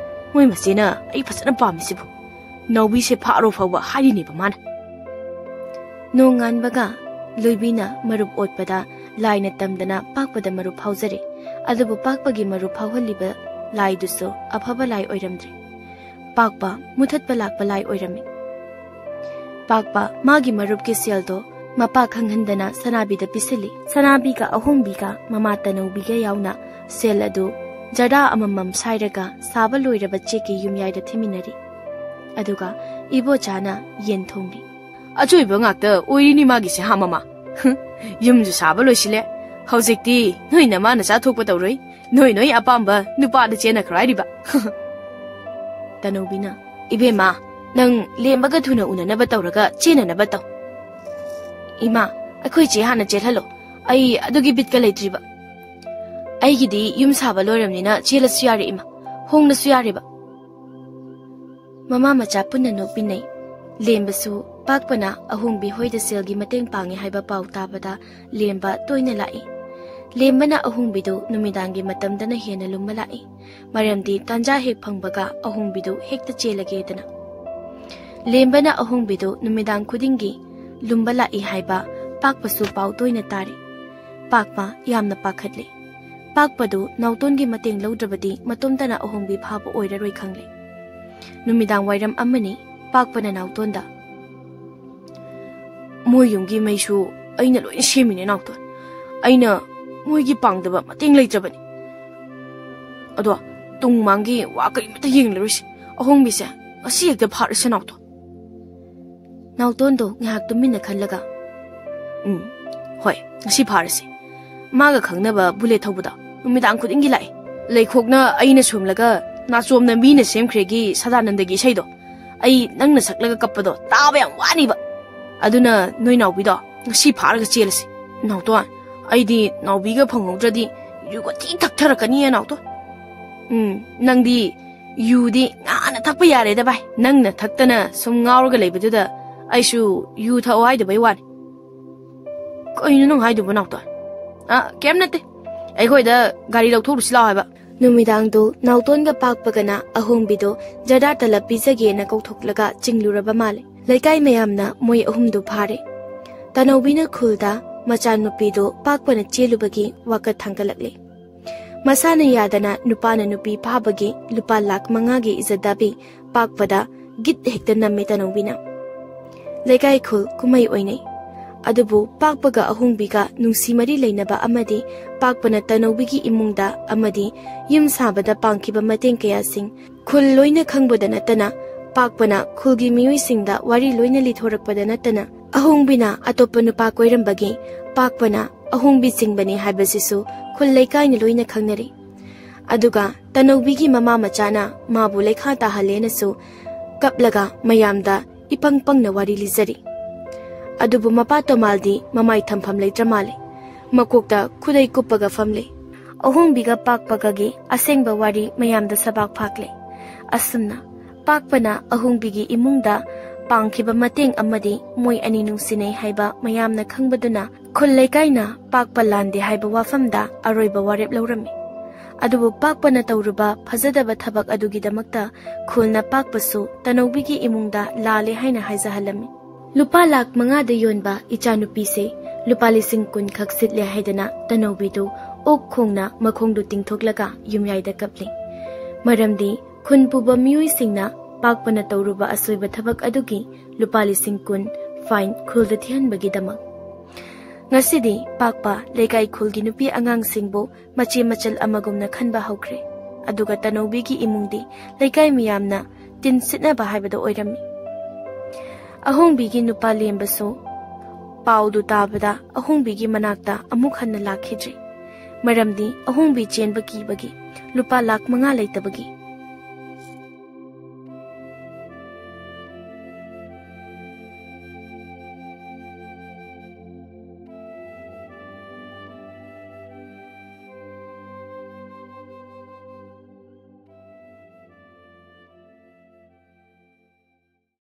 ꯃꯣꯏ ꯃꯆꯦꯅ ꯑꯩ ꯐꯖꯅ ꯄꯥꯝꯃꯤꯁꯤꯕꯨ꯫ ꯅꯥꯎꯕꯤꯁꯦ ꯐꯥꯔꯣ ꯐꯥꯎꯕ ꯍꯥꯏꯔꯤꯅꯦꯕ ꯃꯥꯅ꯫ ꯅꯣꯡꯉꯥꯟꯕꯒ ꯂꯣꯏꯕꯤꯅ ꯃꯔꯨꯞ ꯑꯣꯠꯄꯗ ꯂꯥꯏꯅ ꯇꯝꯗꯅ ꯄꯥꯛꯄꯗ ꯃꯔꯨꯞ ꯐꯥꯎꯖꯔꯦ꯫ ꯑꯗꯨꯕꯨ ꯄꯥꯛꯄꯒꯤ ꯃꯔꯨꯞ ꯐꯥꯎꯍꯜꯂꯤꯕ ꯂꯥꯏꯗꯨꯁꯨ ꯑꯐꯕ ꯂꯥꯏ ꯑꯣꯏꯔꯝꯗ꯭ꯔꯦ꯫ ꯄꯥꯛꯄ ꯃꯨꯊꯠꯄ ꯂꯥꯛꯄ ꯂꯥꯏ ꯑꯣꯏꯔꯝꯃꯤ꯫ ꯄꯥꯛꯄ ꯃꯥꯒꯤ ꯃꯔꯨꯞꯀꯤ ꯁꯦꯜꯗꯣ ꯃꯄꯥ ꯈꯪꯍꯟꯗꯅ ꯁꯅꯥꯕꯤꯗ ꯄꯤꯁꯤꯜꯂꯤ꯫ ꯁꯅꯥꯕꯤꯒ ꯑꯍꯣꯡꯕꯤꯒ ꯃꯃꯥ ꯇꯅꯧꯕꯤꯒ ꯌꯥꯎꯅ ꯁꯦꯜ ꯑꯗꯨ ꯖꯔꯗꯥ ꯑꯃꯃꯝ ꯁꯥꯏꯔꯒ ꯁꯥꯕ ꯂꯣꯏꯔꯕ ꯆꯦꯛꯀꯤ ꯌꯨꯝꯌꯥꯏꯗ ꯊꯤꯃꯤꯟꯅꯔꯤ꯫ ꯑꯗꯨꯒ ꯏꯕꯣꯆꯥꯅ ꯌꯦꯟ ꯊꯣꯡꯂꯤ꯫ "ꯑꯆꯣꯏꯕ ꯉꯥꯛꯇ ꯑꯣꯏꯔꯤꯅꯤ ꯃꯥꯒꯤꯁꯦ, ꯍꯥ ꯃꯃꯥ? ꯍꯨꯝ, ꯌꯨꯝꯁꯨ ꯁꯥꯕ ꯂꯣꯏꯁꯤꯜꯂꯦ꯫ ꯍꯧꯖꯤꯛꯇꯤ ꯅꯣꯏ ꯅꯃꯥ ꯅꯆꯥ ꯊꯣꯛꯄ ꯇꯧꯔꯣꯏ꯫ ꯅꯣꯏ ꯅꯣꯏ ꯑꯄꯥꯝꯕ ꯅꯨꯄꯥꯗ ꯆꯦꯟꯅꯈ꯭ꯔꯣ ꯍꯥꯏꯔꯤꯕ?" ꯇꯅꯧꯕꯤꯅ, "ꯏꯕꯦꯝꯃ, ꯅꯪ ꯂꯦꯝꯕꯒ ꯊꯨꯅ ꯎꯅꯅꯕ ꯇꯧꯔꯒ ꯆꯦꯟꯅꯅꯕ ꯇꯧ꯫" "ꯏꯃꯥ, ꯑꯩꯈꯣꯏ ꯆꯦ ꯍꯥꯟꯅ ꯆꯦꯜꯍꯜꯂꯣ꯫ ꯑꯩ ꯑꯗꯨꯒꯤ ꯕꯤꯠꯀ ꯂꯩꯇ꯭ꯔꯤꯕ꯫ ꯑꯩꯒꯤꯗꯤ ꯌꯨꯝ ꯁꯥꯕ ꯂꯣꯏꯔꯕꯅꯤꯅ ꯆꯦꯜꯂꯁꯨ ꯌꯥꯔꯦ ꯏꯃꯥ, ꯍꯣꯡꯂꯁꯨ ꯌꯥꯔꯦꯕ꯫" ꯃꯃꯥ ꯃꯆꯥ ꯄꯨꯟꯅ ꯅꯣꯛꯃꯤꯟꯅꯩ꯫ ꯂꯦꯝꯕꯁꯨ ꯄꯥꯛꯄꯅ ꯑꯍꯣꯡꯕꯤ ꯍꯣꯏꯗ ꯁꯦꯜꯒꯤ ꯃꯇꯦꯡ ꯄꯥꯡꯉꯤ ꯍꯥꯏꯕ ꯄꯥꯎ ꯇꯥꯕꯗ ꯂꯦꯝꯕ ꯇꯣꯏꯅ ꯂꯥꯛꯏ꯫ ꯂꯦꯝꯕꯅ ꯑꯍꯣꯡꯕꯤꯗꯨ ꯅꯨꯃꯤꯗꯥꯡꯒꯤ ꯃꯇꯝꯗꯅ ꯍꯦꯟꯅ ꯂꯨꯝꯕ ꯂꯥꯛꯏ꯫ ꯃꯔꯝꯗꯤ ꯇꯥꯟꯖꯥ ꯍꯦꯛ ꯐꯪꯕꯒ ꯑꯍꯣꯡꯕꯤꯗꯨ ꯍꯦꯛꯇ ꯆꯦꯜꯂꯒꯦꯗꯅ꯫ ꯂꯦꯝꯕꯅ ꯑꯍꯣꯡꯕꯤꯗꯨ ꯅꯨꯃꯤꯗꯥꯡ ꯈꯨꯗꯤꯡꯒꯤ ꯂꯨꯝꯕ ꯂꯥꯛꯏ ꯍꯥꯏꯕ ꯄꯥꯛꯄꯁꯨ ꯄꯥꯎ ꯇꯣꯏꯅ ꯇꯥꯔꯤ꯫ ꯄꯥꯛꯄ ꯌꯥꯝꯅ ꯄꯥꯈꯠꯂꯤ꯫ ꯄꯥꯛꯄꯗꯨ ꯅꯥꯎꯇꯣꯟꯒꯤ ꯃꯇꯦꯡ ꯂꯧꯗ꯭ꯔꯕꯗꯤ ꯃꯇꯣꯝꯇꯅ ꯑꯍꯣꯡꯕꯤ ꯐꯥꯕ ꯑꯣꯏꯔꯔꯣꯏ ꯈꯪꯂꯦ꯫ ꯅꯨꯃꯤꯗꯥꯡ ꯋꯥꯏꯔꯝ ꯑꯃꯅꯤ꯫ ꯄꯥꯛꯄꯅ ꯅꯥꯎꯇꯣꯟꯗ, "ꯃꯣꯏ ꯌꯨꯝꯒꯤ ꯃꯩꯁꯨ ꯑꯩꯅ ꯂꯣꯏꯅ ꯁꯦꯝꯃꯤꯅꯦ ꯅꯥꯎꯇꯣꯟ꯫ ꯑꯩꯅ ꯃꯣꯏꯒꯤ ꯄꯥꯡꯗꯕ ꯃꯇꯦꯡ ꯂꯩꯇ꯭ꯔꯕꯅꯤ꯫ ꯑꯗꯣ ꯇꯨꯡ ꯃꯥꯡꯒꯤ ꯋꯥ ꯀꯔꯤꯃꯇ ꯌꯦꯡꯂꯔꯣꯏꯁꯦ꯫ ꯑꯍꯣꯡꯕꯤꯁꯦ ꯉꯁꯤ ꯍꯦꯛꯇ ꯐꯥꯔꯁꯦ ꯅꯥꯎꯇꯣꯟ꯫" ꯅꯥꯎꯇꯣꯟꯗꯣ ꯉꯥꯏꯍꯥꯛ ꯇꯨꯃꯤꯟꯅ ꯈꯜꯂꯒ, "ꯎꯝ, ꯍꯣꯏ, ꯉꯁꯤ ꯐꯥꯔꯁꯦ꯫ ꯃꯥꯒ ꯈꯪꯅꯕ ꯕꯨꯂꯦꯠ ꯊꯧꯕꯗꯣ ꯅꯨꯃꯤꯗꯥꯡ ꯈꯨꯗꯤꯡꯒꯤ ꯂꯥꯛꯑꯦ꯫ ꯂꯩꯈꯣꯛꯅ ꯑꯩꯅ ꯁꯣꯝꯂꯒ ꯅꯥꯆꯣꯝꯅ ꯃꯤꯅ ꯁꯦꯝꯈ꯭ꯔꯦꯒꯤ ꯁꯗꯥꯅꯟꯗꯒꯤ ꯏꯁꯩꯗꯣ ꯑꯩ ꯅꯪꯅ ꯁꯛꯂꯒ ꯀꯞꯄꯗꯣ ꯇꯥꯕ ꯌꯥꯝ ꯋꯥꯅꯤꯕ꯫ ꯑꯗꯨꯅ ꯅꯣꯏ ꯅꯥꯎꯕꯤꯗꯣ ꯉꯁꯤ ꯐꯥꯔꯒ ꯆꯦꯜꯂꯁꯤ꯫ ꯅꯥꯎꯇꯣꯟ, ꯑꯩꯗꯤ ꯅꯥꯎꯕꯤꯒ ꯐꯪꯍꯧꯗ꯭ꯔꯗꯤ ꯌꯨꯒ ꯊꯤ ꯊꯛꯊꯔꯛꯀꯅꯤꯌꯦ ꯅꯥꯎꯇꯣꯟ꯫ ꯎꯝ, ꯅꯪꯗꯤ ꯌꯨꯗꯤ ꯉꯥꯅ ꯊꯛꯄ ꯌꯥꯔꯦꯗ ꯚꯥꯏ꯫ ꯅꯪꯅ ꯊꯛꯇꯅ ꯁꯨꯝ ꯉꯥꯎꯔꯒ ꯂꯩꯕꯗꯨꯗ ꯑꯩꯁꯨ ꯌꯨ ꯊꯛꯑꯣ ꯍꯥꯏꯗꯕꯩ ꯋꯥꯅꯤ꯫" "ꯀꯩꯅꯣ ꯅꯪ ꯍꯥꯏꯗꯨꯕꯣ ꯅꯥꯎꯇꯣꯟ?" "ꯑ, ꯀꯩꯝ ꯅꯠꯇꯦ꯫ ꯑꯩꯈꯣꯏꯗ ꯒꯥꯔꯤ ꯂꯧꯊꯣꯛꯂꯨꯁꯤ ꯂꯥꯎ ꯍꯥꯏꯕ꯫" ꯅꯨꯃꯤꯗꯥꯡꯗꯨ ꯅꯥꯎꯇꯣꯟꯒ ꯄꯥꯛꯄꯒꯅ ꯑꯍꯣꯡꯕꯤꯗꯣ ꯖꯔꯗꯥ ꯇꯂꯞ ꯄꯤꯖꯒꯦꯅ ꯀꯧꯊꯣꯛꯂꯒ ꯆꯤꯡꯂꯨꯔꯕ ꯃꯥꯜꯂꯦ꯫ ꯂꯩꯀꯥꯏ ꯃꯌꯥꯝꯅ ꯃꯣꯏ ꯑꯍꯨꯝꯗꯨ ꯐꯥꯔꯦ꯫ ꯇꯅꯧꯕꯤꯅ ꯈꯨꯜꯗ ꯃꯆꯥꯅꯨꯄꯤꯗꯣ ꯄꯥꯛꯄꯅ ꯆꯦꯜꯂꯨꯕꯒꯤ ꯋꯥꯀꯠ ꯊꯥꯡꯒꯠꯂꯛꯂꯦ꯫ ꯃꯁꯥꯅ ꯌꯥꯗꯅ ꯅꯨꯄꯥꯅ ꯅꯨꯄꯤ ꯐꯥꯕꯒꯤ ꯂꯨꯄꯥ ꯂꯥꯈ ꯃꯉꯥꯒꯤ ꯏꯖꯠ ꯗꯥꯕꯤ ꯄꯥꯛꯄꯗ ꯒꯤꯠ ꯍꯦꯛꯇ ꯅꯝꯃꯦ ꯇꯅꯧꯕꯤꯅ꯫ ꯂꯩꯀꯥꯏ ꯈꯨꯜ ꯀꯨꯝꯍꯩ ꯑꯣꯏꯅꯩ꯫ ꯑꯗꯨꯕꯨ ꯄꯥꯛꯄꯒ ꯑꯍꯣꯡꯕꯤꯒ ꯅꯨꯡꯁꯤ ꯃꯔꯤ ꯂꯩꯅꯕ ꯑꯃꯗꯤ ꯄꯥꯛꯄꯅ ꯇꯅꯧꯕꯤꯒꯤ ꯏꯃꯨꯡꯗ ꯑꯃꯗꯤ ꯌꯨꯝ ꯁꯥꯕꯗ ꯄꯥꯡꯈꯤꯕ ꯃꯇꯦꯡ ꯀꯌꯥꯁꯤꯡ ꯈꯨꯜ ꯂꯣꯏꯅ ꯈꯪꯕꯗ ꯅꯠꯇꯅ, ꯄꯥꯛꯄꯅ ꯈꯨꯜꯒꯤ ꯃꯤꯑꯣꯏꯁꯤꯡꯗ ꯋꯥꯔꯤ ꯂꯣꯏꯅ ꯂꯤꯊꯣꯔꯛꯄꯗ ꯅꯠꯇꯅ, ꯑꯍꯣꯡꯕꯤꯅ ꯑꯇꯣꯞꯄ ꯅꯨꯄꯥ ꯀꯣꯏꯔꯝꯕꯒꯤ ꯄꯥꯛꯄꯅ ꯑꯍꯣꯡꯕꯤ ꯆꯤꯡꯕꯅꯤ ꯍꯥꯏꯕꯁꯤꯁꯨ ꯈꯨꯜ ꯂꯩꯀꯥꯏꯅ ꯂꯣꯏꯅ ꯈꯪꯅꯔꯤ꯫ ꯑꯗꯨꯒ ꯇꯅꯧꯕꯤꯒꯤ ꯃꯃꯥ ꯃꯆꯥꯅ ꯃꯥꯕꯨ ꯂꯩꯈꯥ ꯇꯥꯍꯜꯂꯦꯅꯁꯨ ꯀꯞꯂꯒ ꯃꯌꯥꯝꯗ ꯏꯄꯪ ꯄꯪꯅ ꯋꯥꯔꯤ ꯂꯤꯖꯔꯤ꯫ ꯑꯗꯨꯕꯨ ꯃꯄꯥ ꯇꯣꯃꯥꯜꯗꯤ ꯃꯃꯥꯏ ꯊꯝꯐꯝ ꯂꯩꯇ꯭ꯔ ꯃꯥꯜꯂꯦ꯫ ꯃꯀꯣꯛꯇ ꯈꯨꯗꯩ ꯀꯨꯞꯄꯒ ꯐꯝꯂꯦ꯫ ꯑꯍꯣꯡꯕꯤꯒ ꯄꯥꯛꯄꯒꯒꯤ ꯑꯁꯦꯡꯕ ꯋꯥꯔꯤ ꯃꯌꯥꯝꯗ ꯁꯕꯥꯛ ꯐꯥꯛꯂꯦ꯫ ꯑꯁꯨꯝꯅ ꯄꯥꯛꯄꯅ ꯑꯍꯣꯡꯕꯤꯒꯤ ꯏꯃꯨꯡꯗ ꯄꯥꯡꯈꯤꯕ ꯃꯇꯦꯡ ꯑꯃꯗꯤ ꯃꯣꯏ ꯑꯅꯤ ꯅꯨꯡꯁꯤꯅꯩ ꯍꯥꯏꯕ ꯃꯌꯥꯝꯅ ꯈꯪꯕꯗꯨꯅ ꯈꯨꯜ ꯂꯩꯀꯥꯏꯅ ꯄꯥꯛꯄ ꯂꯥꯟꯗꯦ ꯍꯥꯏꯕ ꯋꯥꯐꯝꯗ ꯑꯔꯣꯏꯕ ꯋꯥꯔꯦꯞ ꯂꯧꯔꯝꯃꯤ꯫ ꯑꯗꯨꯕꯨ ꯄꯥꯛꯄꯅ ꯇꯧꯔꯨꯕ ꯐꯖꯗꯕ ꯊꯕꯛ ꯑꯗꯨꯒꯤꯗꯃꯛꯇ ꯈꯨꯜꯅ ꯄꯥꯛꯄꯁꯨ ꯇꯅꯧꯕꯤꯒꯤ ꯏꯃꯨꯡꯗ ꯂꯥꯜꯂꯦ ꯍꯥꯏꯅ ꯍꯥꯏꯖꯍꯜꯂꯝꯃꯤ꯫ ꯂꯨꯄꯥ ꯂꯥꯈ ꯃꯉꯥꯗ ꯌꯣꯟꯕ ꯏꯆꯥꯅꯨꯄꯤꯁꯦ ꯂꯨꯄꯥ ꯂꯤꯁꯤꯡ ꯀꯨꯟ ꯈꯛ ꯁꯤꯠꯂꯦ ꯍꯥꯏꯗꯅ ꯇꯅꯧꯕꯤꯗꯨ ꯑꯣꯛ ꯈꯣꯡꯅ ꯃꯈꯣꯡꯗꯨ ꯇꯤꯡꯊꯣꯛꯂꯒ ꯌꯨꯝꯌꯥꯏꯗ ꯀꯞꯂꯤ꯫ ꯃꯔꯝꯗꯤ ꯈꯨꯟ ꯄꯨꯕ ꯃꯤꯑꯣꯏꯁꯤꯡꯅ ꯄꯥꯛꯄꯅ ꯇꯧꯔꯨꯕ ꯑꯁꯣꯏꯕ ꯊꯕꯛ ꯑꯗꯨꯒꯤ ꯂꯨꯄꯥ ꯂꯤꯁꯤꯡ ꯀꯨꯟ ꯐꯥꯏꯟ ꯈꯨꯜꯗ ꯊꯤꯍꯟꯕꯒꯤꯗꯃꯛ꯫ ꯉꯁꯤꯗꯤ ꯄꯥꯛꯄ ꯂꯩꯀꯥꯏ ꯈꯨꯜꯒꯤ ꯅꯨꯄꯤ ꯑꯉꯥꯡꯁꯤꯡꯕꯨ ꯃꯆꯦ ꯃꯆꯜ ꯑꯃꯒꯨꯝꯅ ꯈꯟꯕ ꯍꯧꯈ꯭ꯔꯦ꯫ ꯑꯗꯨꯒ ꯇꯅꯧꯕꯤꯒꯤ ꯏꯃꯨꯡꯗꯤ ꯂꯩꯀꯥꯏ ꯃꯤꯌꯥꯝꯅ ꯇꯤꯟ ꯁꯤꯠꯅꯕ ꯍꯥꯏꯕꯗꯣ ꯑꯣꯏꯔꯝꯃꯤ꯫ ꯑꯍꯣꯡꯕꯤꯒꯤ ꯅꯨꯄꯥ ꯂꯦꯝꯕꯁꯨ ꯄꯥꯎꯗꯨ ꯇꯥꯕꯗ ꯑꯍꯣꯡꯕꯤꯒꯤ ꯃꯅꯥꯛꯇ ꯑꯃꯨꯛ ꯍꯟꯅ ꯂꯥꯛꯈꯤꯗ꯭ꯔꯦ꯫ ꯃꯔꯝꯗꯤ ꯑꯍꯣꯡꯕꯤ ꯆꯦꯟꯕ ꯀꯤꯕꯒꯤ, ꯂꯨꯄꯥ ꯂꯥꯈ ꯃꯉꯥ ꯂꯩꯇꯕꯒꯤ꯫